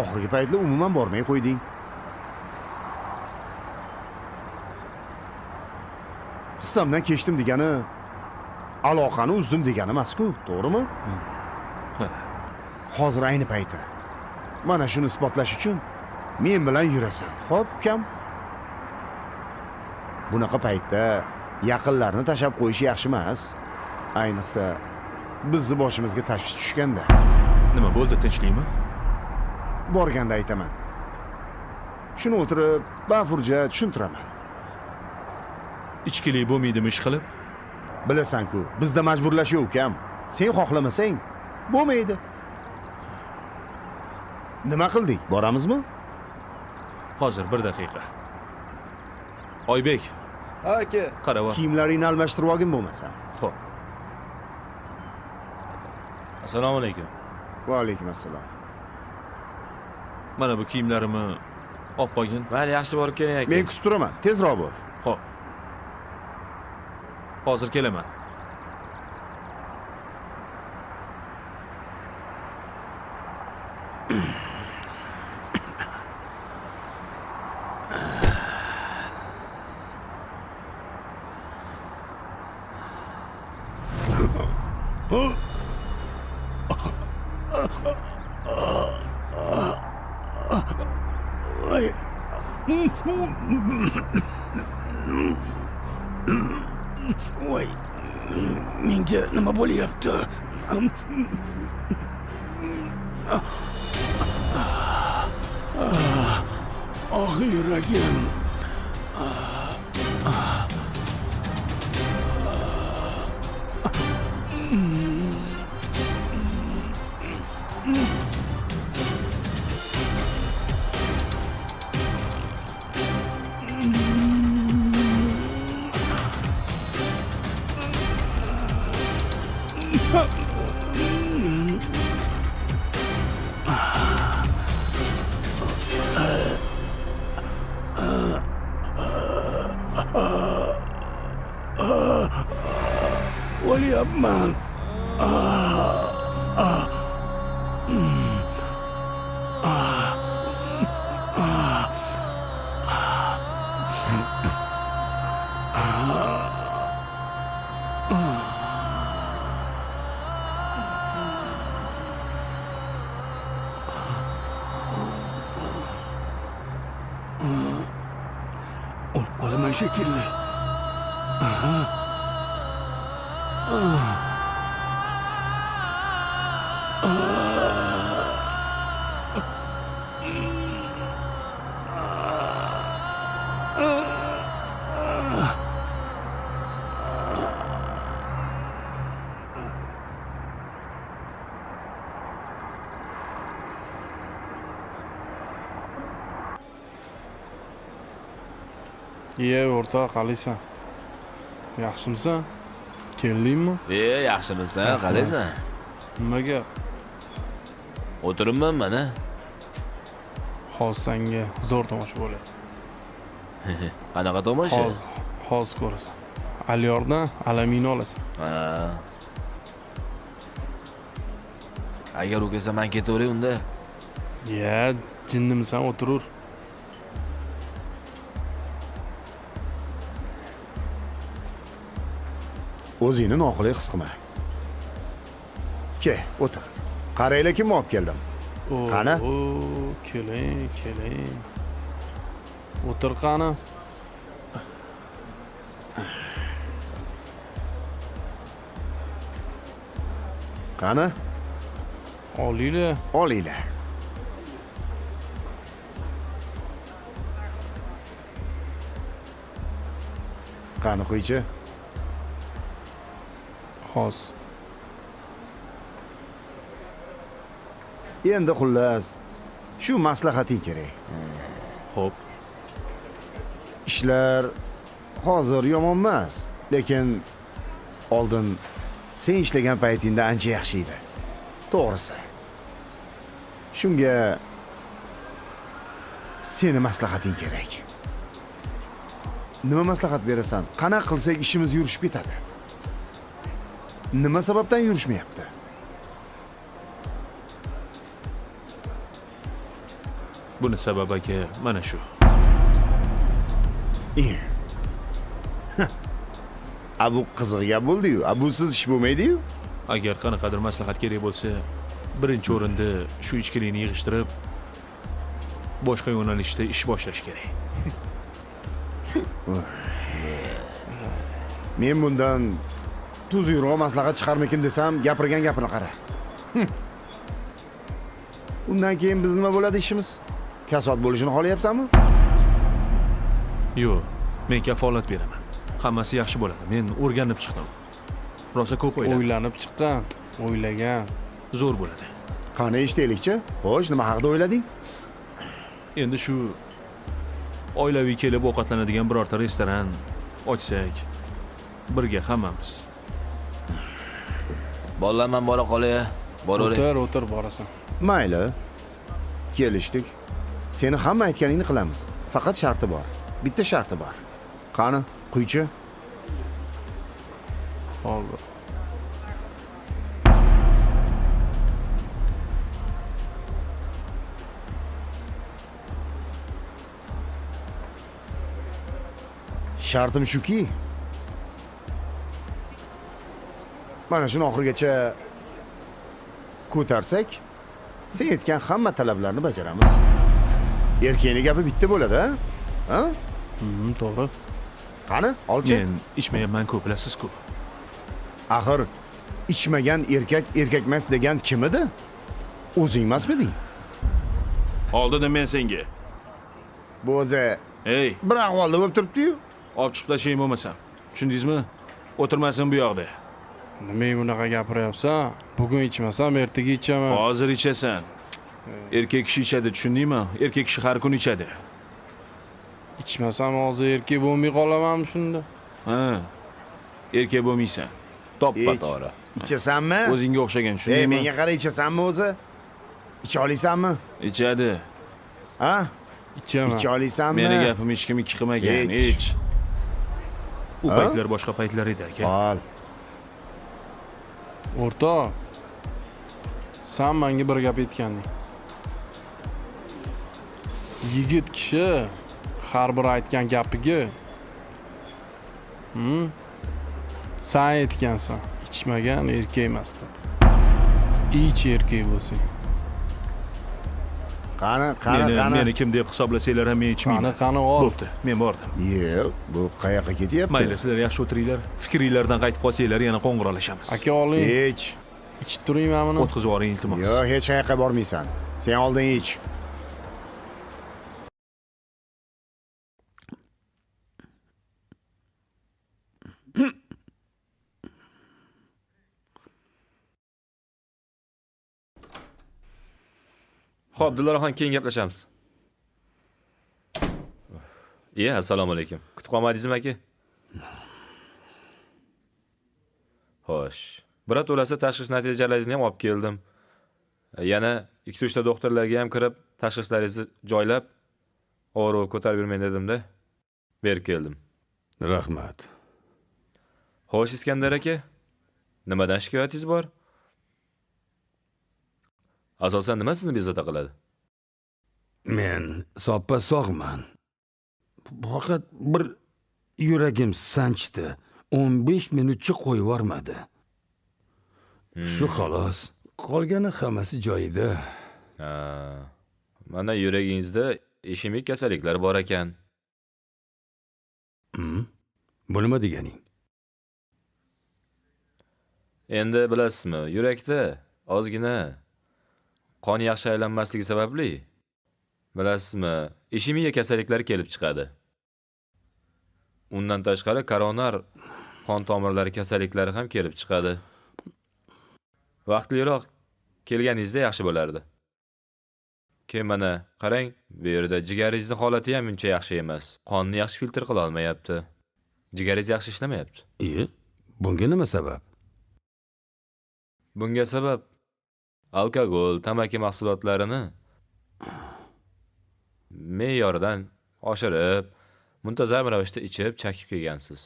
Oxirgi paytlar umuman bormay qo'yding. Hissamdan kechdim degani aloqani uzdim degani emas-ku, to'g'rimi? Hozir ayni payti. Mana shuni isbotlash uchun men bilan yurasan. Xo'p, ukam? Bunaqa paytda yaqinlarni tashlab qo'yish yaxshi emas. Ayniqsa bizni boshimizga tashvish tushganda. Nima bo'ldi, tinchlikmi? Borganda aytaman. Shuni o'tirib bafurja tushuntiraman. Ichkilik bo'lmaydimi ish qilib? Bilasan-ku, bizda majburlash yo'q, ukam. Sen xohlamasang bo'lmaydi. Nima qildik? Boramizmi? Hozir bir daqiqa. Oybek. Ha, aka. Qarava. Kiyimlaringni almashtirib olgin bo'lmasa. Xo'p. Assalomu alaykum. Va alaykum assalom. Mana bu kiyimlarimni olib qo'ygin. Mayli, yaxshi borib keling aka. Men kutib turaman. Tezroq bo'l. Xo'p. Hozir kelaman. Voy, menga nima bo'lyapti? Oh, yuragim. O'lyapman. O'lib qolaman shekilli. Aha. Iye, o'rtoq, qalaysan? Yaxshimisan? Keldingmi? Yaxshimisan, qalaysan? Nima gap? O'tiribman mana. Hozir senga zo'r tomosha bo'ladi. Qanaqa tomosha? Hozir ko'rasan. Aliyordan alamini olasan. Ha. Agar u kelsa men ketaveray unda. Ya, jinnimisan, o'tirur. O'zingni noqulay his qilma. Ke, o'tir. Qaranglar kimni olib keldim. Qani? Keling, keling. O'tir qani. Qani? Olinglar. Olinglar. Qani qo'ychi? Hozir. Endi xullas, shu maslahating kerak. Xo'p. Ishlar hozir yomon emas, lekin oldin sen ishlagan paytingda ancha yaxshi edi. To'g'risi. Shunga seni maslahating kerak. Nima maslahat berasan? Qanaqa qilsak ishimiz yurishib ketadi? Nima sababdan yurishmayapti? Buni sababi aka mana shu. A bu qiziq gap bo'ldi-yu. A busiz ish bo'lmaydi-yu. Agar qanaqadir maslahat kerak bo'lsa, birinchi o'rinda shu ichkilikni yig'ishtirib, boshqa yo'nalishda ish boshlash kerak. Men bundan tuzukroq maslahat chiqarmikin desam, gapirgan gapini qara. Undan keyin biz nima bo'ladi ishimiz? Kasod bo'lishini xohlayapsanmi? Yo'q, men kafolat beraman. Hammasi yaxshi bo'ladi. Men o'rganib chiqdim. Rosa ko'p o'yladim. O'ylanib chiqqan, o'ylagan. Zo'r bo'ladi. Qani eshitaylikchi? Xo'sh, nima haqida o'ylading? Endi shu oilaviy kelib ovqatlanadigan birorta restoran ochsak, birga hammamiz. Bolalar, men bora qolay. Boraver. O'tir, o'tir, borasan. Mayli. Kelishdik. Seni hamma aytganingni qilamiz. Faqat sharti bor. Bitta sharti bor. Qani, quychi. Hozir. Shartim shuki, mana shuni oxirigacha ko'tarsak, sen aytgan hamma talablarni bajaramiz. Erkakning gapi bitta bo'ladi, ha? To'g'ri. Qani, olchi. Men ichmayapman-ku, bilasiz-ku. Axir ichmagan erkak erkak emas degan kim edi? O'zing emasmiding? Oldi men senga. Bu o'zi ey, bir ahvolda bo'lib turibdi-yu. Olib chiqib tashlayman bo'lmasam. Tushundingizmi? O'tirmasin bu yoqda. Nimaga bunaqa gapiryapsan? Bugun ichmasam, ertaga ichaman. Hozir ichasan. Erkak kishi ichadi, tushundingmi? Erkak kishi har kuni ichadi. Ichmasam hozir erkak bo'lmay qolamanmi shunda? Ha. Erkak bo'lmaysan. To'ppa to'g'ri. Ichasanmi? O'zingga o'xshagan, tushundingmi? Ey, menga qara, ichasanmi o'zi? Icha olasanmi? Ichadi. Ha? Ichaman. Icha olasanmi? Meni gapim hech kim ikki qilmagan, ich. U paytlar boshqa paytlar edi aka. Ol. O'rtoq, sen menga bir gap aytganding. Yigit kishi har bir aytgan gapiga sen aytgansan, ichmagan erkak emas deb. Ich erkak bo'lsang. Qani, qani, qani. Meni kim deb hisoblasanglar ham men ichmayman. Qani, qani ol. Bo'pti, men bordim. Yo'q, bu qayoqqa ketyapti? Mayli, sizlar yaxshi o'tiringlar. Fikringlardan qaytib qolsanglar yana qo'ng'iroqlashamiz. Aka, oling. Ich. Ichib turingmi buni? O'tkazib yuboring, iltimos. Yo'q, hech qayoqqa bormaysan. Sen oldin ich. Xo'p, Diloraxon, keyin gaplashamiz. Iya, assalomu alaykum. Kutib qolmadingizmi aka? Xo'sh. Birat o'lasa tashxis natijalaringizni ham olib keldim. Yana 2-3 ta doktorlarga ham kirib, tashxislaringizni joylab, og'ir ko'tarib yurmang dedim-da. Berib keldim. Rahmat. Xo'sh, Iskandar aka, nimadan shikoyatingiz bor? Asosan nima sizni bezovta qiladi? Men soppa sog'man. Faqat bir yuragim sanchdi. 15 minutcha qo'yib yubormadi. Shu xolos. Qolgani hammasi joyida. Ha. Mana yuragingizda ishemik kasalliklar bor ekan. Bu nima deganing? Endi bilasizmi, yurakda ozgina qon yaxshi aylanmasligi sababli, bilasizmi, ishemiya kasalliklari kelib chiqadi. Undan tashqari koronar qon tomirlari kasalliklari ham kelib chiqadi. Vaqtliroq kelganingizda yaxshi bo'lardi. Keyin mana qarang, bu yerda jigaringizni holati ham uncha yaxshi emas. Qonni yaxshi filtr qila olmayapti. Jigaringiz yaxshi ishlamayapti. Bunga nima sabab? Bunga sabab alkogol, tamaki mahsulotlarini me'yoridan oshirib, muntazam ravishda ichib, chakib kelgansiz.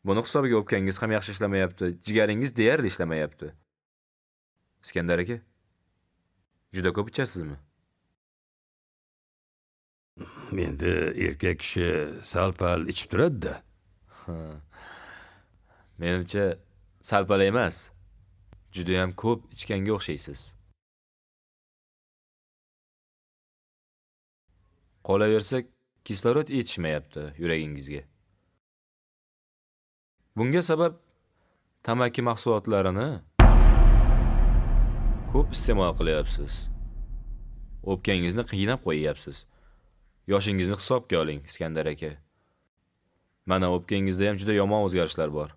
Buni hisobiga o'pkangiz ham yaxshi ishlamayapti, jigaringiz deyarli ishlamayapti. Iskandar aka, juda ko'p ichasizmi? Endi erkak kishi sal-pal ichib turadi-da. Menimcha sal-pal emas, juda ham ko'p ichganga o'xshaysiz. Qolaversa, kislorod yetishmayapti yuragingizga. Bunga sabab tamaki mahsulotlarini ko'p iste'mol qilyapsiz. O'pkangizni qiynab qo'yyapsiz. Yoshingizni hisobga oling, Iskandar aka. Mana o'pkangizda ham juda yomon o'zgarishlar bor.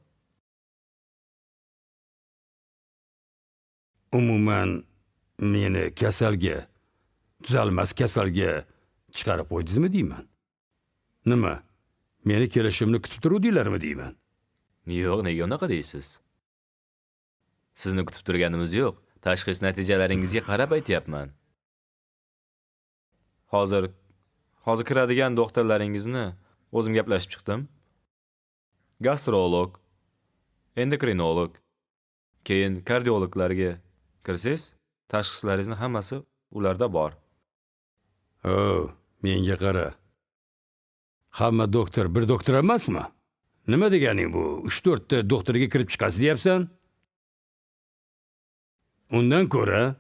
Umuman meni kasalga, tuzalmas kasalga chiqarib qo'ydingizmi deyman. Nima? Meni kelishimni kutib turuvdinglarmi deyman. Yo'q, nega unaqa deysiz? Sizni kutib turganimiz yo'q. Tashxis natijalaringizga qarab aytyapman. Hozir kiradigan doktorlaringizni o'zim gaplashib chiqdim. Gastrolog, endokrinolog, keyin kardiologlarga kirsangiz, tashxislaringizni hammasi ularda bor. O, menga qara. Hamma doktor bir doktor emasmi? Nima deganing bu? 3-4 ta doktorga kirib chiqasiz deyapsan? Undan ko'ra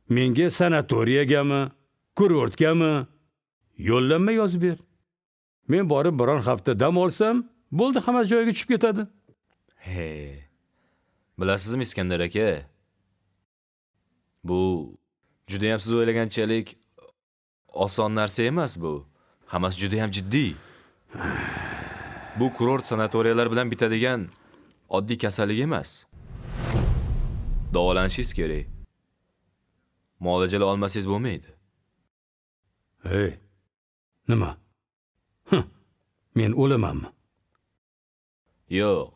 menga sanatoriyagami, kurortgami yo'llanma yozib ber. Men borib biron hafta dam olsam, bo'ldi, hammasi joyiga tushib ketadi. He. Bilasizmi Iskandar aka? Bu juda ham siz o'ylaganchalik oson narsa emas bu. Hammasi juda ham jiddiy. Bu kurort sanatoriyalar bilan bitadigan oddiy kasallik emas. Davolanishingiz kerak. Muolajalar olmasangiz bo'lmaydi. Hey, nima? Men o'lamanmi? Yo'q.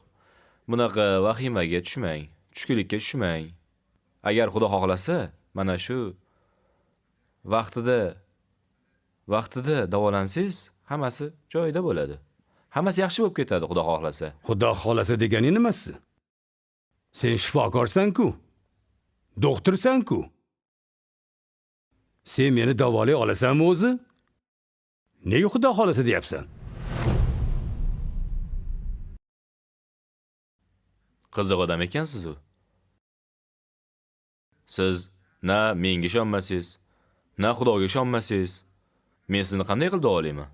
Bunaqa vahimaga tushmang, tushkunlikka tushmang. Agar Xudo xohlasa, mana shu vaqtida davolansangiz, hammasi joyida bo'ladi. Hammasi yaxshi bo'lib ketadi, Xudo xohlasa. Xudo xohlasa deganing nimasi? Sen shifokorsan-ku. Doktorsan-ku. Sen meni davolay olasanmi o'zi? Nega Xudo xohlasa deyapsan? Qiziq odam ekansiz u. Siz na menga ishonmasangiz, na Xudoga ishonmasangiz, men sizni qanday qilib davolayman?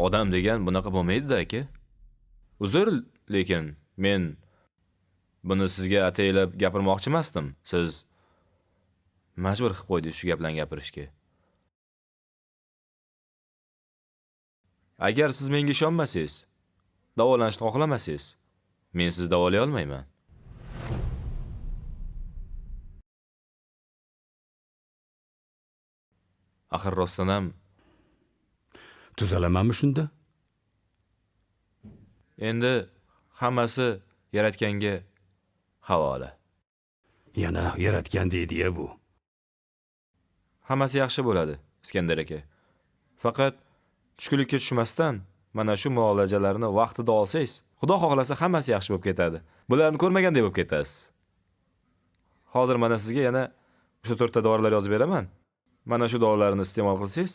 Odam degan bunaqa bo'lmaydi-da, aka. Uzr, lekin men buni sizga ataylab gapirmoqchi emasdim. Siz majbur qilib qo'ydingiz shu gaplarni gapirishga. Agar siz menga ishonmasangiz, davolanishni xohlamasangiz, men sizni davolay olmayman. Axir rostdan ham tuzalamanmi shunda? Endi hammasi yaratganga havola. Yana yaratgan deydi-ya bu. Hammasi yaxshi bo'ladi, Iskandar aka. Faqat tushkunlikka tushmasdan mana shu muolajalarni vaqtida olsangiz, Xudo xohlasa hammasi yaxshi bo'lib ketadi. Bularni ko'rmaganday bo'lib ketasiz. Hozir mana sizga yana o'sha 4 ta dorilar yozib beraman. Mana shu dorilarni iste'mol qilsangiz,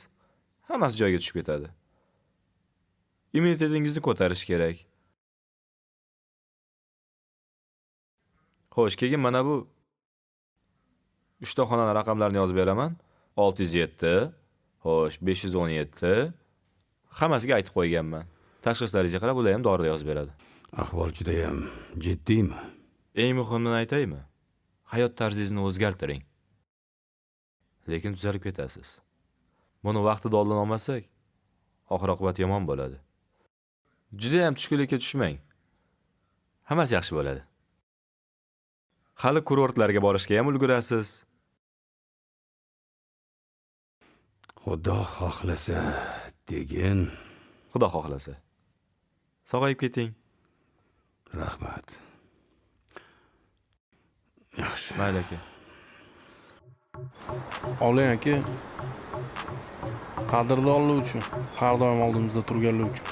hammasi joyiga tushib ketadi. Immunitetingizni ko'tarish kerak. Xo'sh, keyin mana bu 3 ta xonani raqamlarini yozib beraman. 607, xo'sh, 517. Hammasiga aytib qo'yganman. Tashxislaringizga qarab ular ham dorilar yozib beradi. Ahvol juda ham jiddiymi? Eng muhimini aytaymi? Hayot tarzingizni o'zgartiring. Lekin tuzalib ketasiz. Buni vaqtida oldini olmasak, oxir-oqibat yomon bo'ladi. Juda ham tushkunlikka tushmang. Hammasi yaxshi bo'ladi. Hali kurortlarga borishga ham ulgurasiz. Xudo xohlasa degin. Xudo xohlasa. Sog'ayib keting. Rahmat. Yaxshi. Mayli aka. Oling aka. Qadrdonlar uchun, har doim oldimizda turganlar uchun.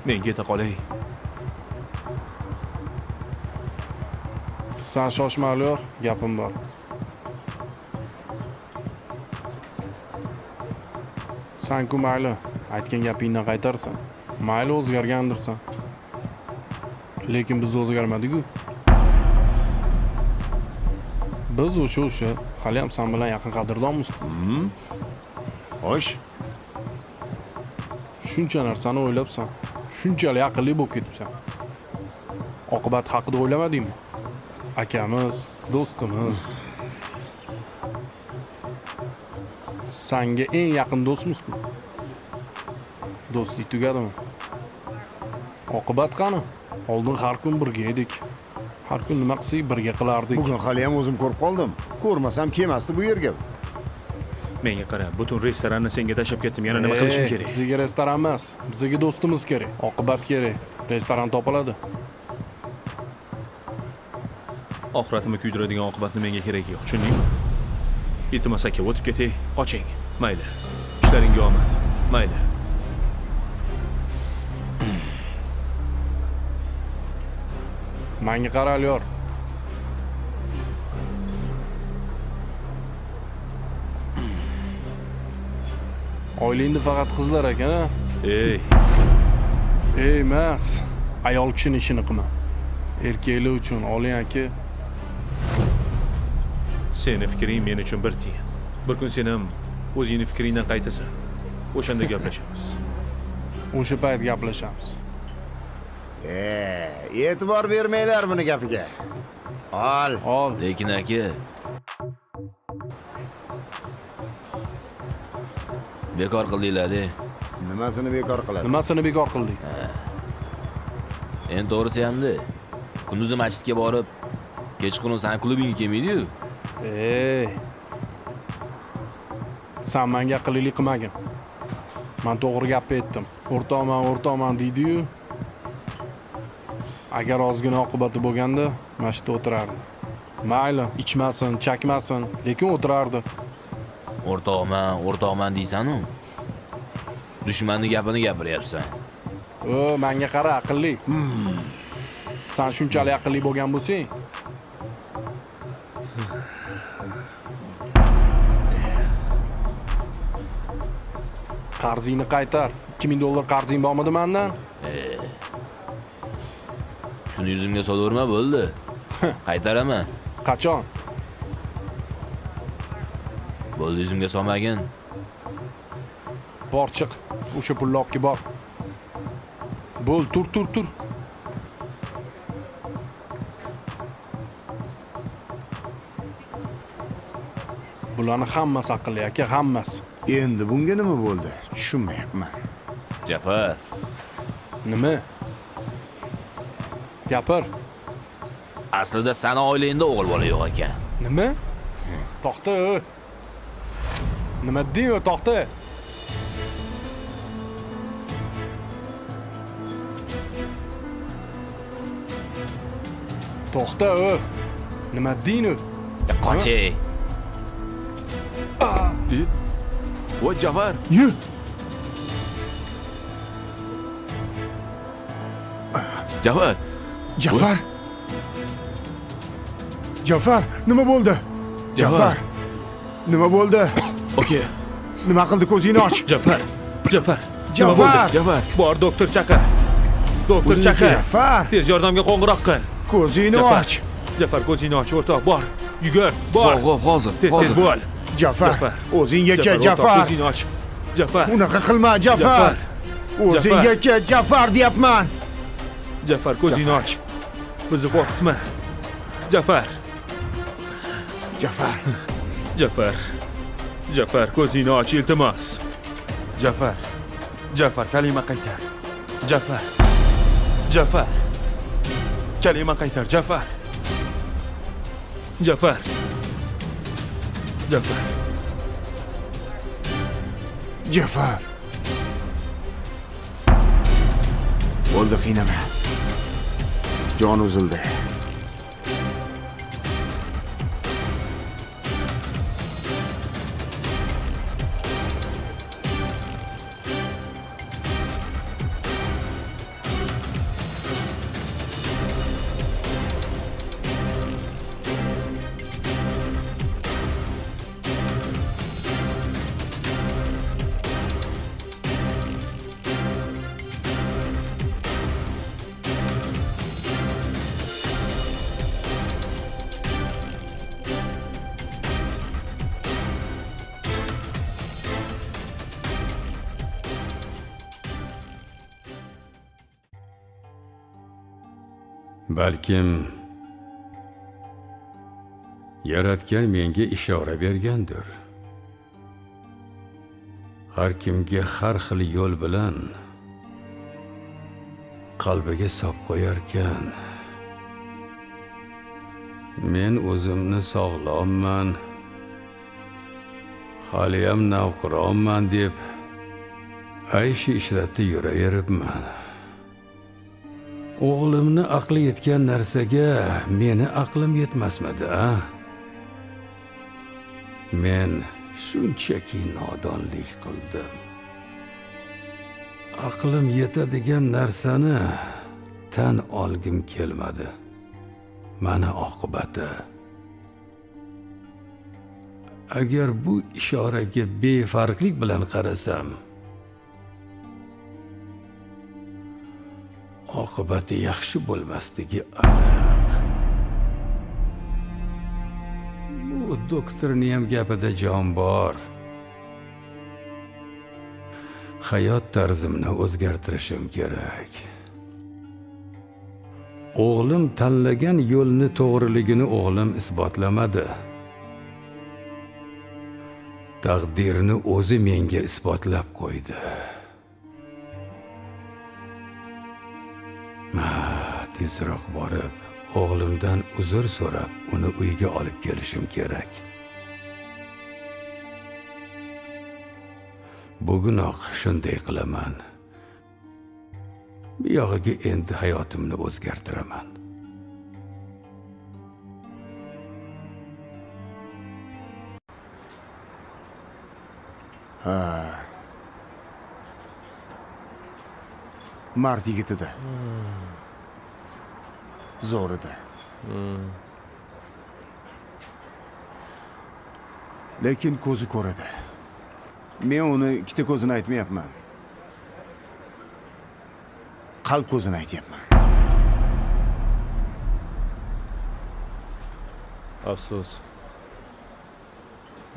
Men keta qolay. San shoshma, Aliyor, gapim bor. San-ku mayli, aytgan gapingdan qaytarsan. Mayli o'zgargandirsan. Lekin biz o'zgarmadik-ku. Biz o'sha hali ham san bilan yaqin qadrdonmiz. Xo'sh. Shuncha narsani o'ylabsan, shunchalik aqlli bo'lib ketibsan. Oqibat haqida o'ylamadingmi? Akamiz, do'stimiz. Sanga eng yaqin do'stmiz-ku. Do'stlik tugadimi? Oqibat qani? Oldin har kun birga edik. Har kun nima qilsak birga qilardik. Bugun hali ham o'zim ko'rib qoldim. Ko'rmasam kelmasdi bu yerga. Menga qara, butun restoranni senga tashlab ketdim. Yana nima qilishim kerak? Bizga restoran emas, bizga do'stimiz kerak, oqibat kerak. Restoran topiladi. Oxiratimni kuydiradigan oqibatni menga keragi yo'q, tushundingmi? Iltimos aka, o'tib ketay, qoching. Mayli. Ishlaringga omad. Mayli. Menga qara, Aliyor. Oilangda faqat qizlar ekan, a? Ey. Ey, emas. Ayol kishining ishini qilma. Erkaklar uchun oling aka. Seni fikring men uchun bir tiyin. Bir kun sen ham o'zingni fikringdan qaytasan. O'shanda gaplashamiz. O'sha payt gaplashamiz. E'tibor bermanglar buni gapiga. Ol. Ol. Lekin aka, bekor qildinglar-da. Nimasini bekor qiladi? Nimasini bekor qildik? Endi to'g'risi hamda kunduzi masjidga borib, kechqurun san klubingga kelmaydi-yu. Ey. San menga aqllilik qilmagin. Men to'g'ri gapni aytdim. O'rtoqman, o'rtoqman deydi-yu. Agar ozgina oqibati bo'lganda, mana shu yerda o'tirardi. Mayli, ichmasin, chakmasin, lekin o'tirardi. O'rtoqman, o'rtoqman deysan-u. Dushmanning gapini gapiryapsan. O, menga qara, aqlli. San shunchalik aqlli bo'lgan bo'lsang, qarzingni qaytar. 2000 dollar qarzing bormidi mendan? Shuni yuzimga solaverma, bo'ldi. Qaytaraman. Qachon? Bo'ldi, yuzimga solmagin. Bor, chiq. O'sha pulni olib kel, bor. Bo'l, tur, tur, tur. Bularni hammasi aqlli aka, hammasi. Endi bunga nima bo'ldi? Tushunmayapman. Jafar. Nima? Gapir. Aslida sani oilangda o'g'il bola yo'q ekan. Nima? To'xta. Nima deydi, to'xta? To'xta, nima deydi? Qochay. Voy Jafar. Yur. Jafar. Jafar. Jafar, nima bo'ldi? Jafar. Nima bo'ldi? Okey. Nima qildi, ko'zingni och. Jafar. Jafar. Nima bo'ldi? Jafar. Bor, doktor chaqir. Doktor chaqir. Jafar. Tez yordamga qo'ng'iroq qil. Ko'zingni och. Jafar, ko'zingni och, o'rtoq, bor. Yugur, bor. Xo'p, hozir. Tez tez bo'l. Jafar. O'zingga kel, Jafar. Ko'zingni och. Jafar. Unaqa qilma, Jafar. O'zingga kel, Jafar deyapman. Jafar, ko'zingni och. Bizni qo'rqitma. Jafar. Jafar. Jafar. Jafar, ko'zingni och, iltimos. Jafar. Jafar, kalima qaytar. Jafar. Jafar. Kalima qaytar, Jafar. Jafar. Jafar. Jafar. Bo'ldi, qiynama. Jon uzildi. Balkim Yaratgan menga ishora bergandir. Har kimga har xil yo'l bilan qalbiga sop qo'yarkan. Men o'zimni sog'lomman, haliyam navqironman deb ayshi ishratda yuraveribman. O'g'limni aqli yetgan narsaga meni aqlim yetmasmidi, a? Men shunchaki nodonlik qildim. Aqlim yetadigan narsani tan olgim kelmadi. Mana oqibati. Agar bu ishoraga befarqlik bilan qarasam, oqibati yaxshi bo'lmasligi aniq. Bu doktorning ham gapida jon bor. Hayot tarzimni o'zgartirishim kerak. O'g'lim tanlagan yo'lni to'g'riligini o'g'lim isbotlamadi. Taqdirni o'zi menga isbotlab qo'ydi. Tezroq borib, o'g'limdan uzr so'rab, uni uyga olib kelishim kerak. Bugunoq shunday qilaman. Bu yog'iga endi hayotimni o'zgartiraman. Ha. Mard yigit edi. Zo'r edi. Lekin ko'zi ko'r edi. Men uni ikkita ko'zini aytmayapman. Qalb ko'zini aytyapman. Afsus.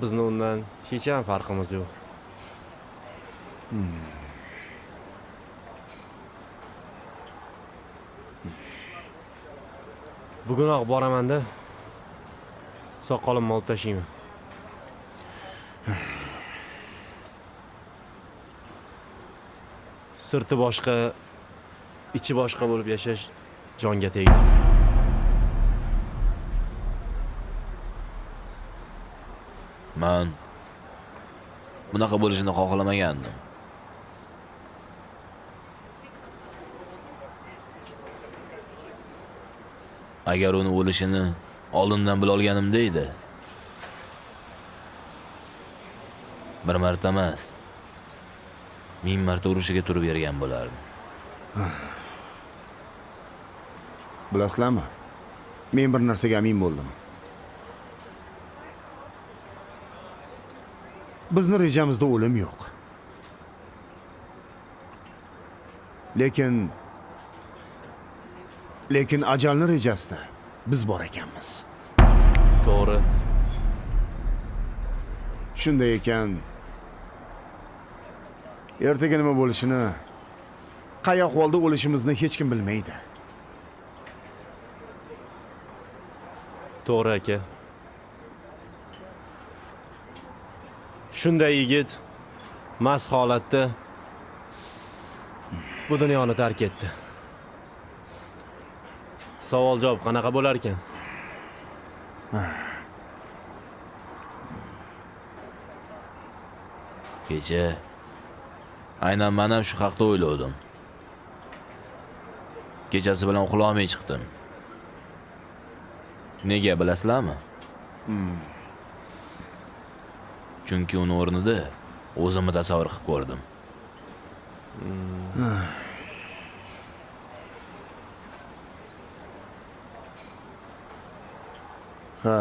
Bizni undan hech ham farqimiz yo'q. Bugunoq boraman-da, soqolimni olib tashlayman. Sirti boshqa, ichi boshqa bo'lib yashash jonga tegdi. Men bunaqa bo'lishini xohlamagandim. Agar uni o'lishini oldindan bila olganimda edi, bir marta emas, 1000 marta urushiga turib bergan bo'lardim. Bilasizlarmi? Men bir narsaga amin bo'ldim. Bizni rejamizda o'lim yo'q. Lekin ajalni rejasida biz bor ekanmiz. To'g'ri. Shunday ekan, ertaga nima bo'lishini, qay ahvolda o'lishimizni hech kim bilmaydi. To'g'ri aka. Shunday yigit mast holatda bu dunyoni tark etdi. Savol javob qanaqa bo'lar ekan? Kecha aynan men ham shu haqda o'yladim. Kechasi bilan uxlolmay chiqdim. Nega bilasizlarmi? Chunki uni o'rnida o'zimni tasavvur qilib ko'rdim. Ha.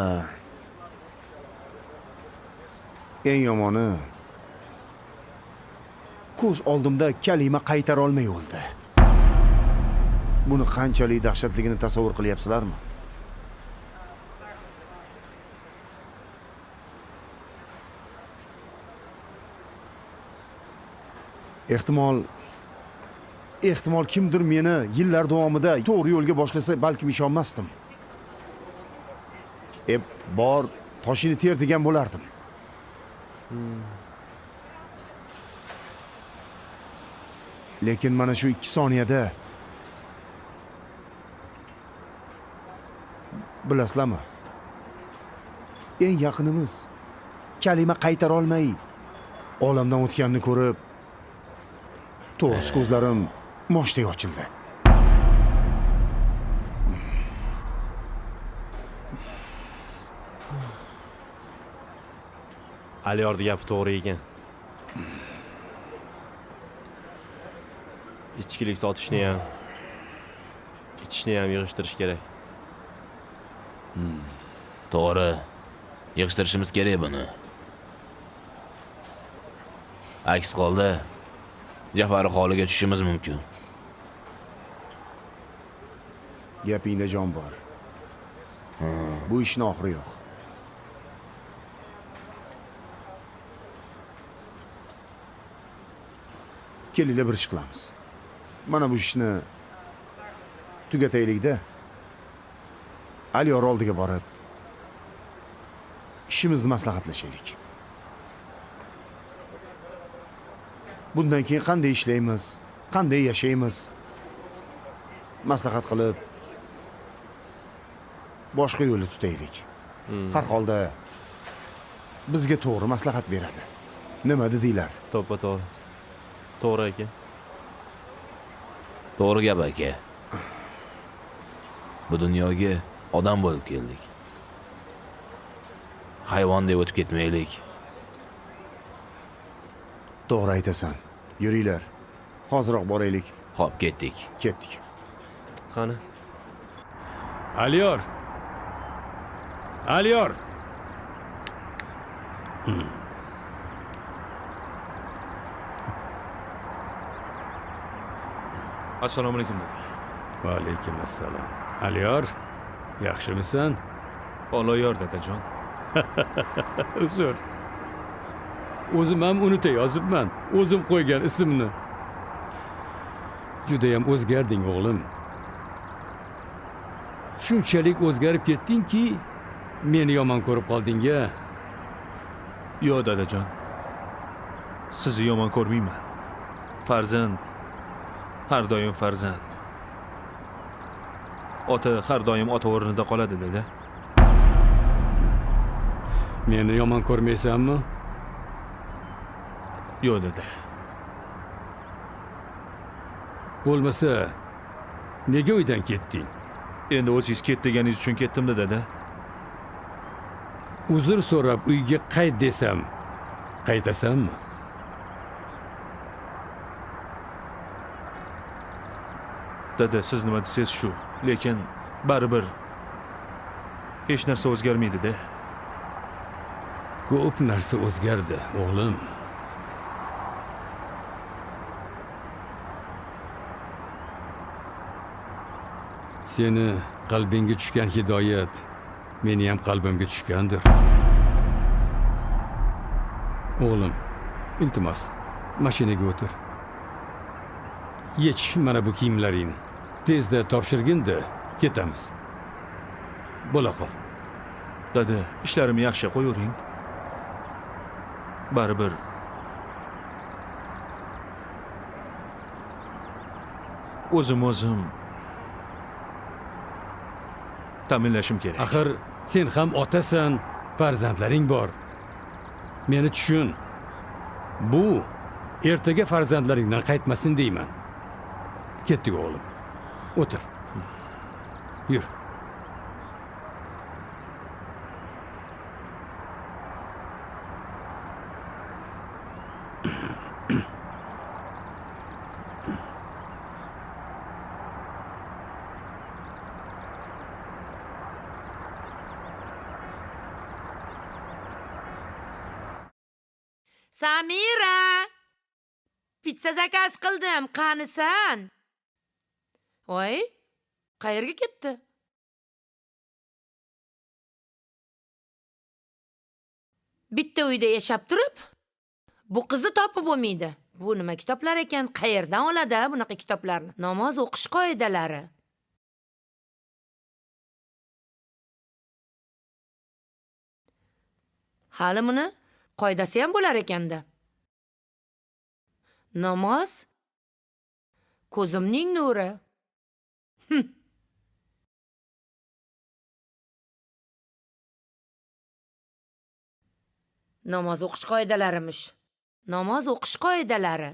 Eng yomoni ko'z oldimda kalima qaytara olmay o'ldi. Buni qanchalik dahshatligini tasavvur qilyapsizlarmi? Ehtimol kimdir meni yillar davomida to'g'ri yo'lga boshlasa, balkim ishonmasdim. Bor, toshini ter degan bo'lardim. Lekin mana shu 2 soniyada bilasizlarmi? Eng yaqinimiz kalima qaytara olmay olamdan o'tganini ko'rib, to'g'risi ko'zlarim moshday ochildi. Aliyorning gapi to'g'ri ekan. Ichkilik sotishni ham, ichishni ham yig'ishtirish kerak. To'g'ri. Yig'ishtirishimiz kerak buni. Aks holda Jafar holiga tushishimiz mumkin. Gapingda jon bor. Bu ishning oxiri yo'q. Kelinglar bir ish qilamiz. Mana bu ishni tugataylik-da. Aliyor oldiga borib ishimizni maslahatlashaylik. Bundan keyin qanday ishlaymiz, qanday yashaymiz? Maslahat qilib boshqa yo'lni tutaylik. Har holda bizga to'g'ri maslahat beradi. Nima dedinglar? To'ppa-to'g'ri. To'g'ri aka. To'g'ri gap aka. Bu dunyoga odam bo'lib keldik. Hayvon deb o'tib ketmaylik. To'g'ri aytasan. Yuringlar. Hoziroq boraylik. Xo'p, ketdik. Ketdik. Qani? Aliyor. Aliyor. Assalomu alaykum dada. Va alaykum assalom. Aliyor, yaxshimisan? Alloh dadajon. Uzr. O'zim ham unuta yozibman, o'zim qo'ygan ismni. Juda ham o'zgarding, o'g'lim. Shunchalik o'zgarib ketdingki, meni yomon ko'rib qolding-a? Yo'q, dadajon. Sizni yomon ko'rmayman. Farzand har doim farzand. Ota har doim ota o'rnida qoladi, dada. Meni yomon ko'rmaysanmi? Yo'q, dada. Bo'lmasa, nega uydan ketding? Endi o'zingiz ket deganingiz uchun ketdim-da, dada. Uzr so'rab uyga qayt desam, qaytasanmi? Dada, siz nima desangiz shu, lekin baribir hech narsa o'zgarmaydi-da. Ko'p narsa o'zgardi, o'g'lim. Seni qalbingga tushgan hidoyat meni ham qalbimga tushgandir. O'g'lim, iltimos, mashinaga o'tir. Yech mana bu kiyimlaringni. Tezda topshirgin-da, ketamiz. Bo'la qol. Dada, ishlarim yaxshi, qo'yavering. Baribir o'zim Ta'minlashim kerak. Axir sen ham otasan, farzandlaring bor. Meni tushun. Bu ertaga farzandlaringdan qaytmasin deyman. Ketdik o'g'lim. O'tir. Yur. Samira! Pitsa zakaz qildim. Qanisan? Voy, qayerga ketdi? Bitta uyda yashab turib, bu qizni topib bo'lmaydi. Bu nima kitoblar ekan? Qayerdan oladi bunaqa kitoblarni? Namoz o'qish qoidalari. Hali buni qoidasi ham bo'lar ekanda. Namoz ko'zimning nuri. Namoz o'qish qoidalarimish. Namoz o'qish qoidalari.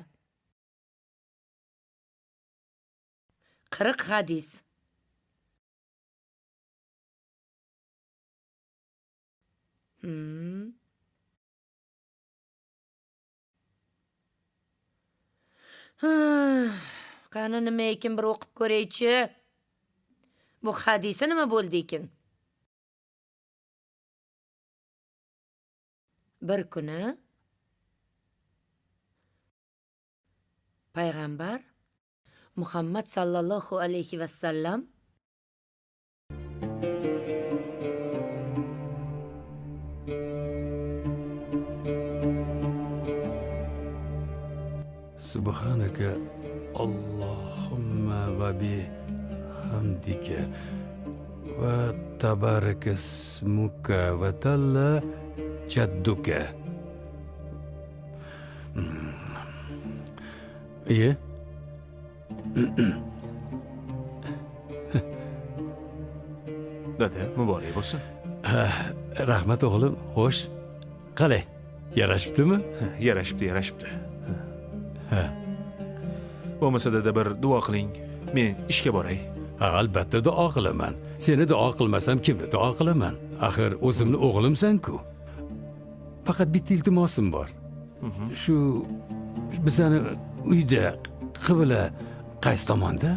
40 hadis. Qani nima ekan bir o'qib ko'raychi. Bu hadisi nima bo'ldi ekan? Bir kuni payg'ambar Muhammad sallallohu alayhi va sallam Subhanaka Allohumma va bihamdika va tabaraka ismuka va talla jadduka. Iye. Dada, muborak bo'lsin. Rahmat o'g'lim. Xo'sh, qalay? Yarashibdimi? Yarashibdi, yarashibdi. Ha. Bo'lmasa dada bir duo qiling. Men ishga boray. Ha, albatta duo qilaman. Seni duo qilmasam kimni duo qilaman? Axir o'zimni o'g'limsan-ku. Faqat bitta iltimosim bor. Shu bizani uyda qibla qaysi tomonda?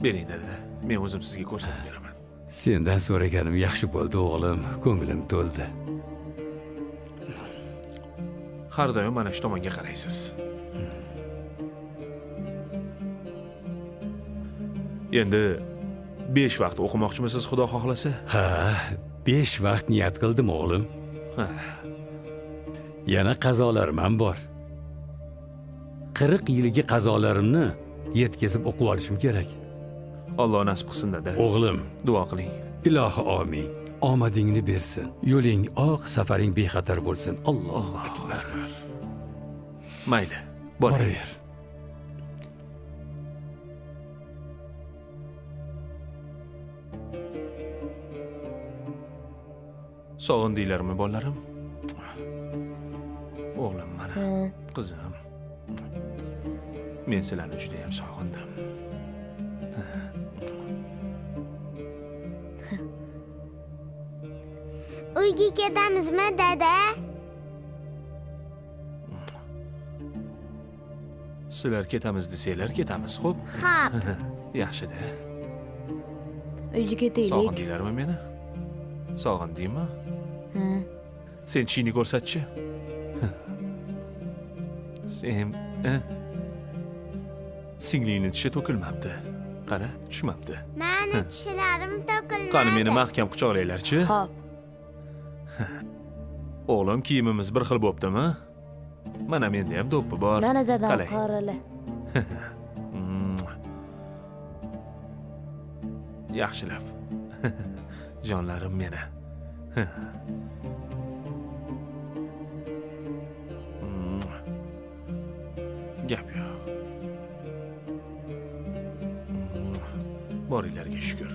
Bering dada, men o'zim sizga ko'rsatib beraman. Sendan so'raganim yaxshi bo'ldi o'g'lim, ko'nglim to'ldi. Har doim mana shu tomonga qaraysiz. Endi 5 vaqt o'qimoqchimisiz, Xudo xohlasa? Ha, 5 vaqt niyat qildim o'g'lim. Ha. Yana qazolarim ham bor. 40 yilgi qazolarimni yetkazib o'qib olishim kerak. Alloh nasib qilsin dada. O'g'lim, duo qiling. Ilohi amin. Omadingni bersin. Yo'ling oq, safaring bexatar bo'lsin. Allohu akbar. Mayli, boraver. Sog'indinglarmi bolalarim? O'g'lim mana, qizim. Men sizlarni juda ham sog'indim. Uyga ketamizmi, dada? Sizlar ketamiz desanglar ketamiz, xo'p? Xo'p. Yaxshi-da. Uyga ketaylik. Sog'indinglarmi meni? Sog'indingmi? Sen tishingni ko'rsatchi. Sen singlingni tishi to'kilmabdi. Qara, tushmabdi. Mani tishlarim to'kilmadi. Qani meni mahkam quchoqlanglarchi. Xo'p. O'g'lim, kiyimimiz bir xil bo'ptimi? Mana menda ham do'ppi bor. Mana dadam qorali. Yaxshilab. Jonlarim meni. Gap yo'q. Boringlarga shukur.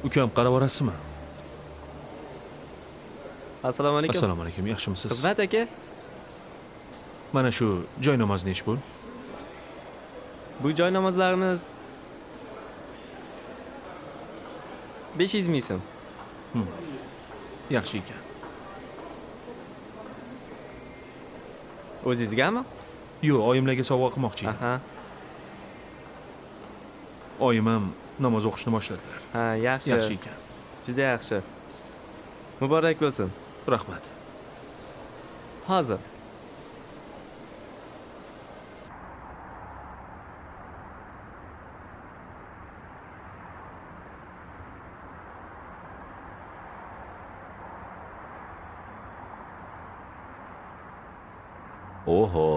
Ukam qarab borasizmi? Assalomu alaykum. Assalomu alaykum, yaxshimisiz? Xizmat aka. Mana shu joy namozi nechi pul? Bu joy namozlarimiz 500 ming so'm. Yaxshi ekan. O'zingizgami? Yo'q, oyimlarga sovg'a qilmoqchi edim. Aha. Oyim ham namoz o'qishni boshladilar. Ha, yaxshi. Yaxshi ekan. Juda yaxshi. Muborak bo'lsin. Rahmat. Hozir. Oho.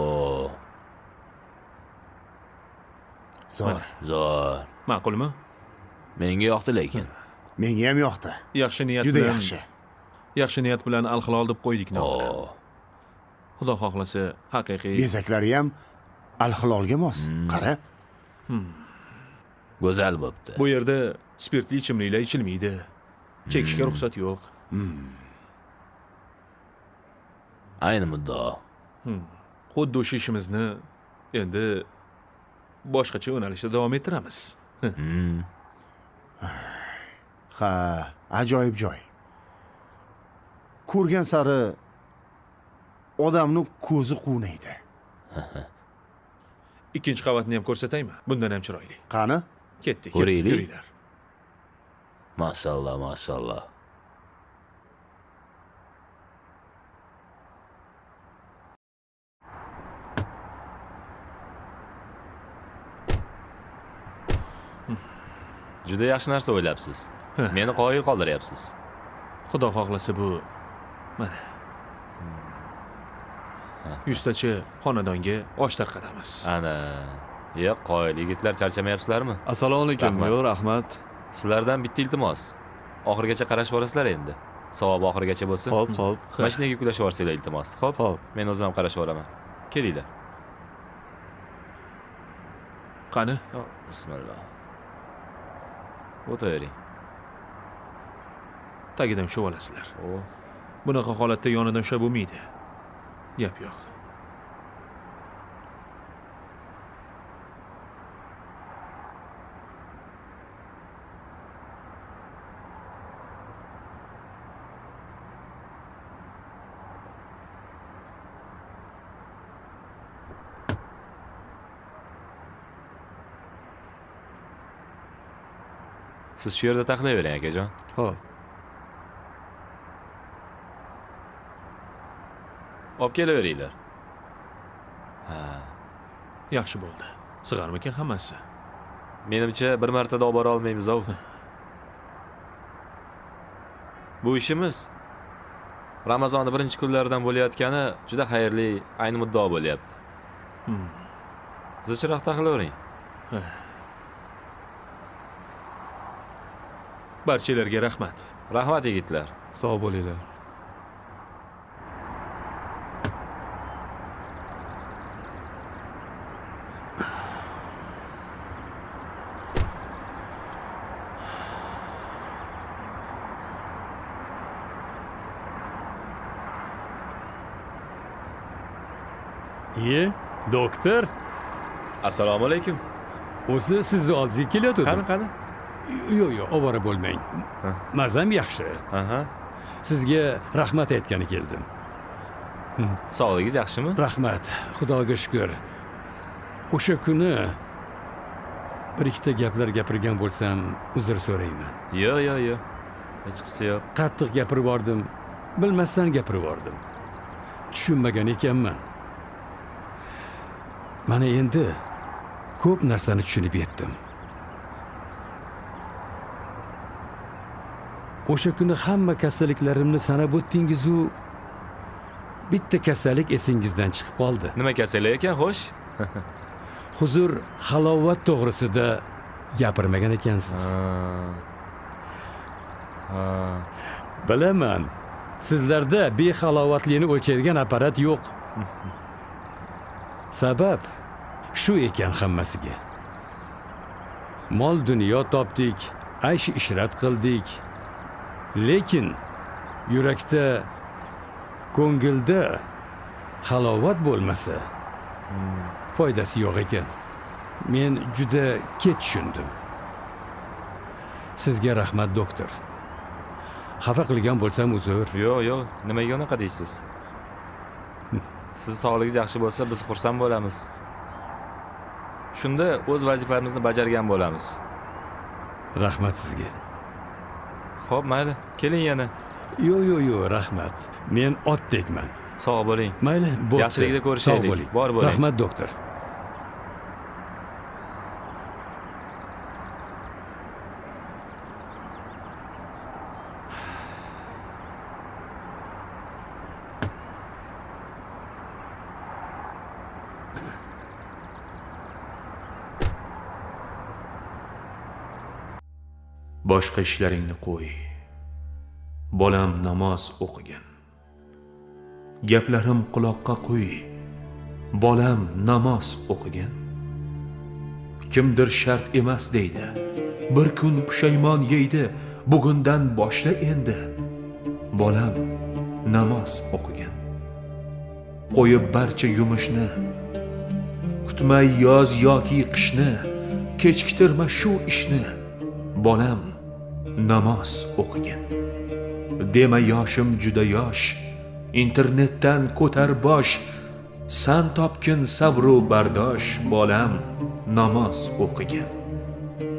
Zo'r. Zo'r. Ma'qulmi? Menga yoqdi lekin. Menga ham yoqdi. Yaxshi niyat Juda bilan. Yaxshi. Yaxshi niyat bilan Al-Hilol deb qo'ydik nomini. Xudo xohlasa haqiqiy Bezaklari ham Al-Hilolga mos. Qara. Go'zal bo'pti. Bu yerda spirtli ichimliklar ichilmaydi. Chekishga ruxsat yo'q. Ayni muddao. Xuddi o'sha ishimizni endi boshqacha yo'nalishda davom ettiramiz. Ha, ajoyib joy. Ko'rgan sari odamni ko'zi quvnaydi. Ikkinchi qavatni ham ko'rsataymi? Bundan ham chiroyli. Qani? Ketdik. Ko'raylik. Yuringlar. Maşallah, maşallah. Juda yaxshi narsa o'ylabsiz. Meni qoyil qoldiryapsiz. Xudo xohlasa bu mana yuztacha xonadonga osh tarqatamiz. Ana, yo'q, qoyil yigitlar, charchamayapsizlarmi? Assalomu alaykum. Yo'q, rahmat. Sizlardan bitta iltimos. Oxirigacha qarashib borasizlar endi. Savob oxirigacha bo'lsin. Xo'p, xo'p. Mashinaga yuklashib borsanglar iltimos. Xo'p? Xo'p. Men o'zim ham qarashib boraman. Kelinglar. Qani? Bismillah. O'tavering. Tagidan ushlab olasizlar. Bunaqa holatda yonidan ushlab bo'lmaydi. Gap yo'q. Siz shu yerda taxlayvering, akajon. Xo'p. Olib kelaveringlar. Ha. Yaxshi bo'ldi. Sig'armikan hammasi? Menimcha bir martada olib bora olmaymiz-ov. Bu ishimiz Ramazonning birinchi kunlaridan bo'layotgani juda xayrli, ayni muddao bo'lyapti. Zichroq taxlayvering. Barchalarga rahmat. Rahmat yigitlar. Sog' bo'linglar. Iye, doktor. Assalomu alaykum. O'zi sizni oldingizga kelayotgandim. Qani, qani? Yo'q, yo'q, ovora bo'lmang. Mazam yaxshi. Sizga rahmat aytgani keldim. Sog'ligingiz yaxshimi? Rahmat, Xudoga shukr. O'sha kuni bir ikkita gaplar gapirgan bo'lsam, uzr so'rayman. Yo'q, yo'q, yo'q. Hechqisi yo'q. Qattiq gapirib yubordim, bilmasdan gapirib yubordim. Tushunmagan ekanman. Mana endi ko'p narsani tushunib yetdim. O'sha kuni hamma kasalliklarimni sanab o'tdingiz-u, bitta kasallik esingizdan chiqib qoldi. Nima kasallik ekan, xo'sh? Huzur halovat to'g'risida gapirmagan ekansiz. Bilaman, sizlarda behalovatlikni o'lchaydigan apparat yo'q. Sabab shu ekan hammasiga. Mol dunyo topdik, aysh ishrat qildik. Lekin yurakda, ko'ngilda halovat bo'lmasa, foydasi yo'q ekan. Men juda kech tushundim. Sizga rahmat, doktor. Xafa qilgan bo'lsam uzr. Yo'q, yo'q, nimaga unaqa deysiz? Siz sog'ligingiz yaxshi bo'lsa, biz xursand bo'lamiz. Shunda o'z vazifamizni bajargan bo'lamiz. Rahmat sizga. Xo'p, mayli, keling yana. Yo'q, yo'q, yo'q, rahmat. Men otdekman. Sog' bo'ling. Mayli, bo'pti. Yaxshilikda ko'rishaylik. Sog' bo'ling. Bor bo'ling. Rahmat, doktor. Boshqa ishlaringni qo'y. Bolam namoz o'qigin. Gaplarim quloqqa quy. Bolam namoz o'qigin. Kimdir shart emas deydi. Bir kun pushaymon yeydi. Bugundan boshla endi. Bolam namoz o'qigin. Qo'yib barcha yumushni, kutmay yoz yoki qishni, kechiktirma shu ishni. Bolam namoz o'qigin. Dema yoshim juda yosh, internetdan ko'tar bosh, san topkin sabru bardosh, bolam namoz o'qigin.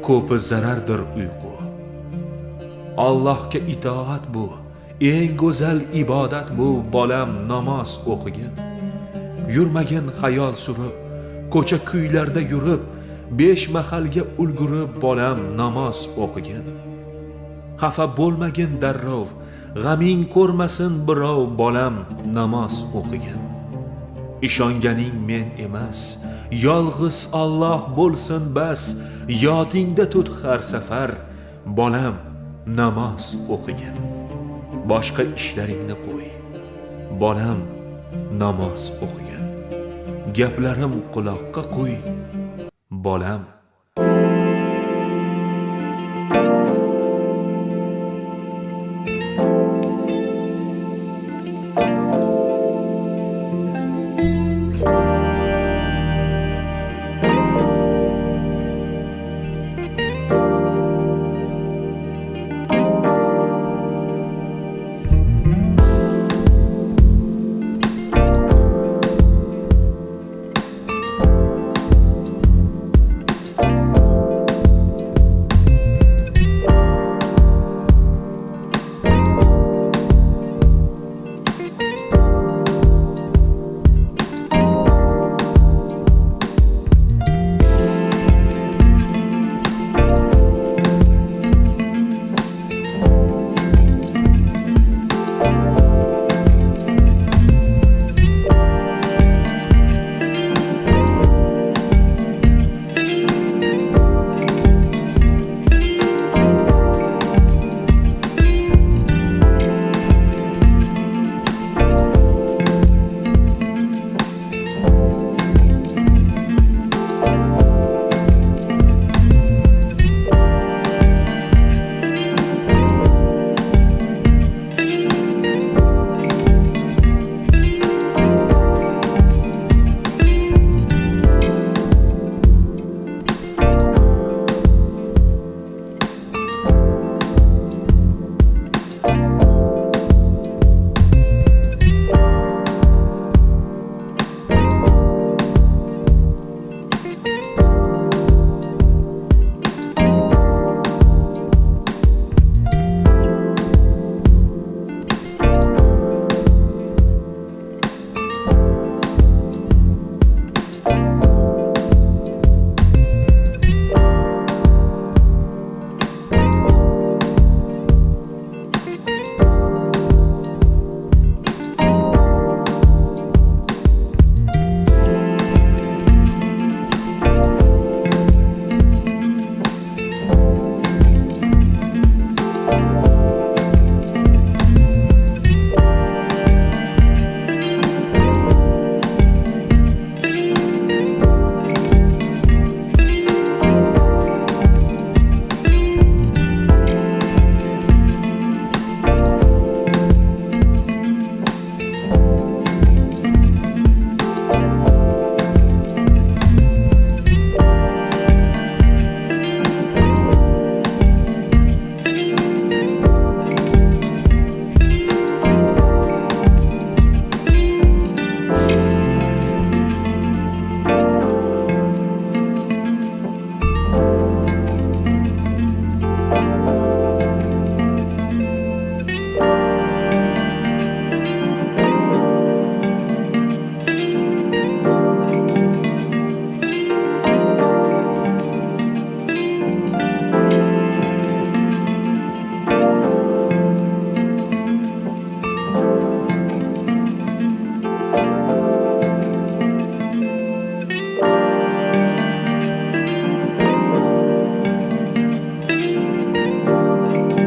Ko'pi zarardir uyqu. Allohga itoat bu, eng go'zal ibodat bu, bolam namoz o'qigin. Yurmagin xayol surib, ko'cha kuylarda yurib, 5 mahalga ulgurib, bolam namoz o'qigin. Xafa bo'lmagin darrov, g'aming ko'rmasin birov, bolam namoz o'qigin. Ishonganing men emas, yolg'iz Alloh bo'lsin bas, yodingda tut har safar, bolam namoz o'qigin. Boshqa ishlaringni qo'y, bolam namoz o'qigin. Gaplarim quloqqa qo'y, bolam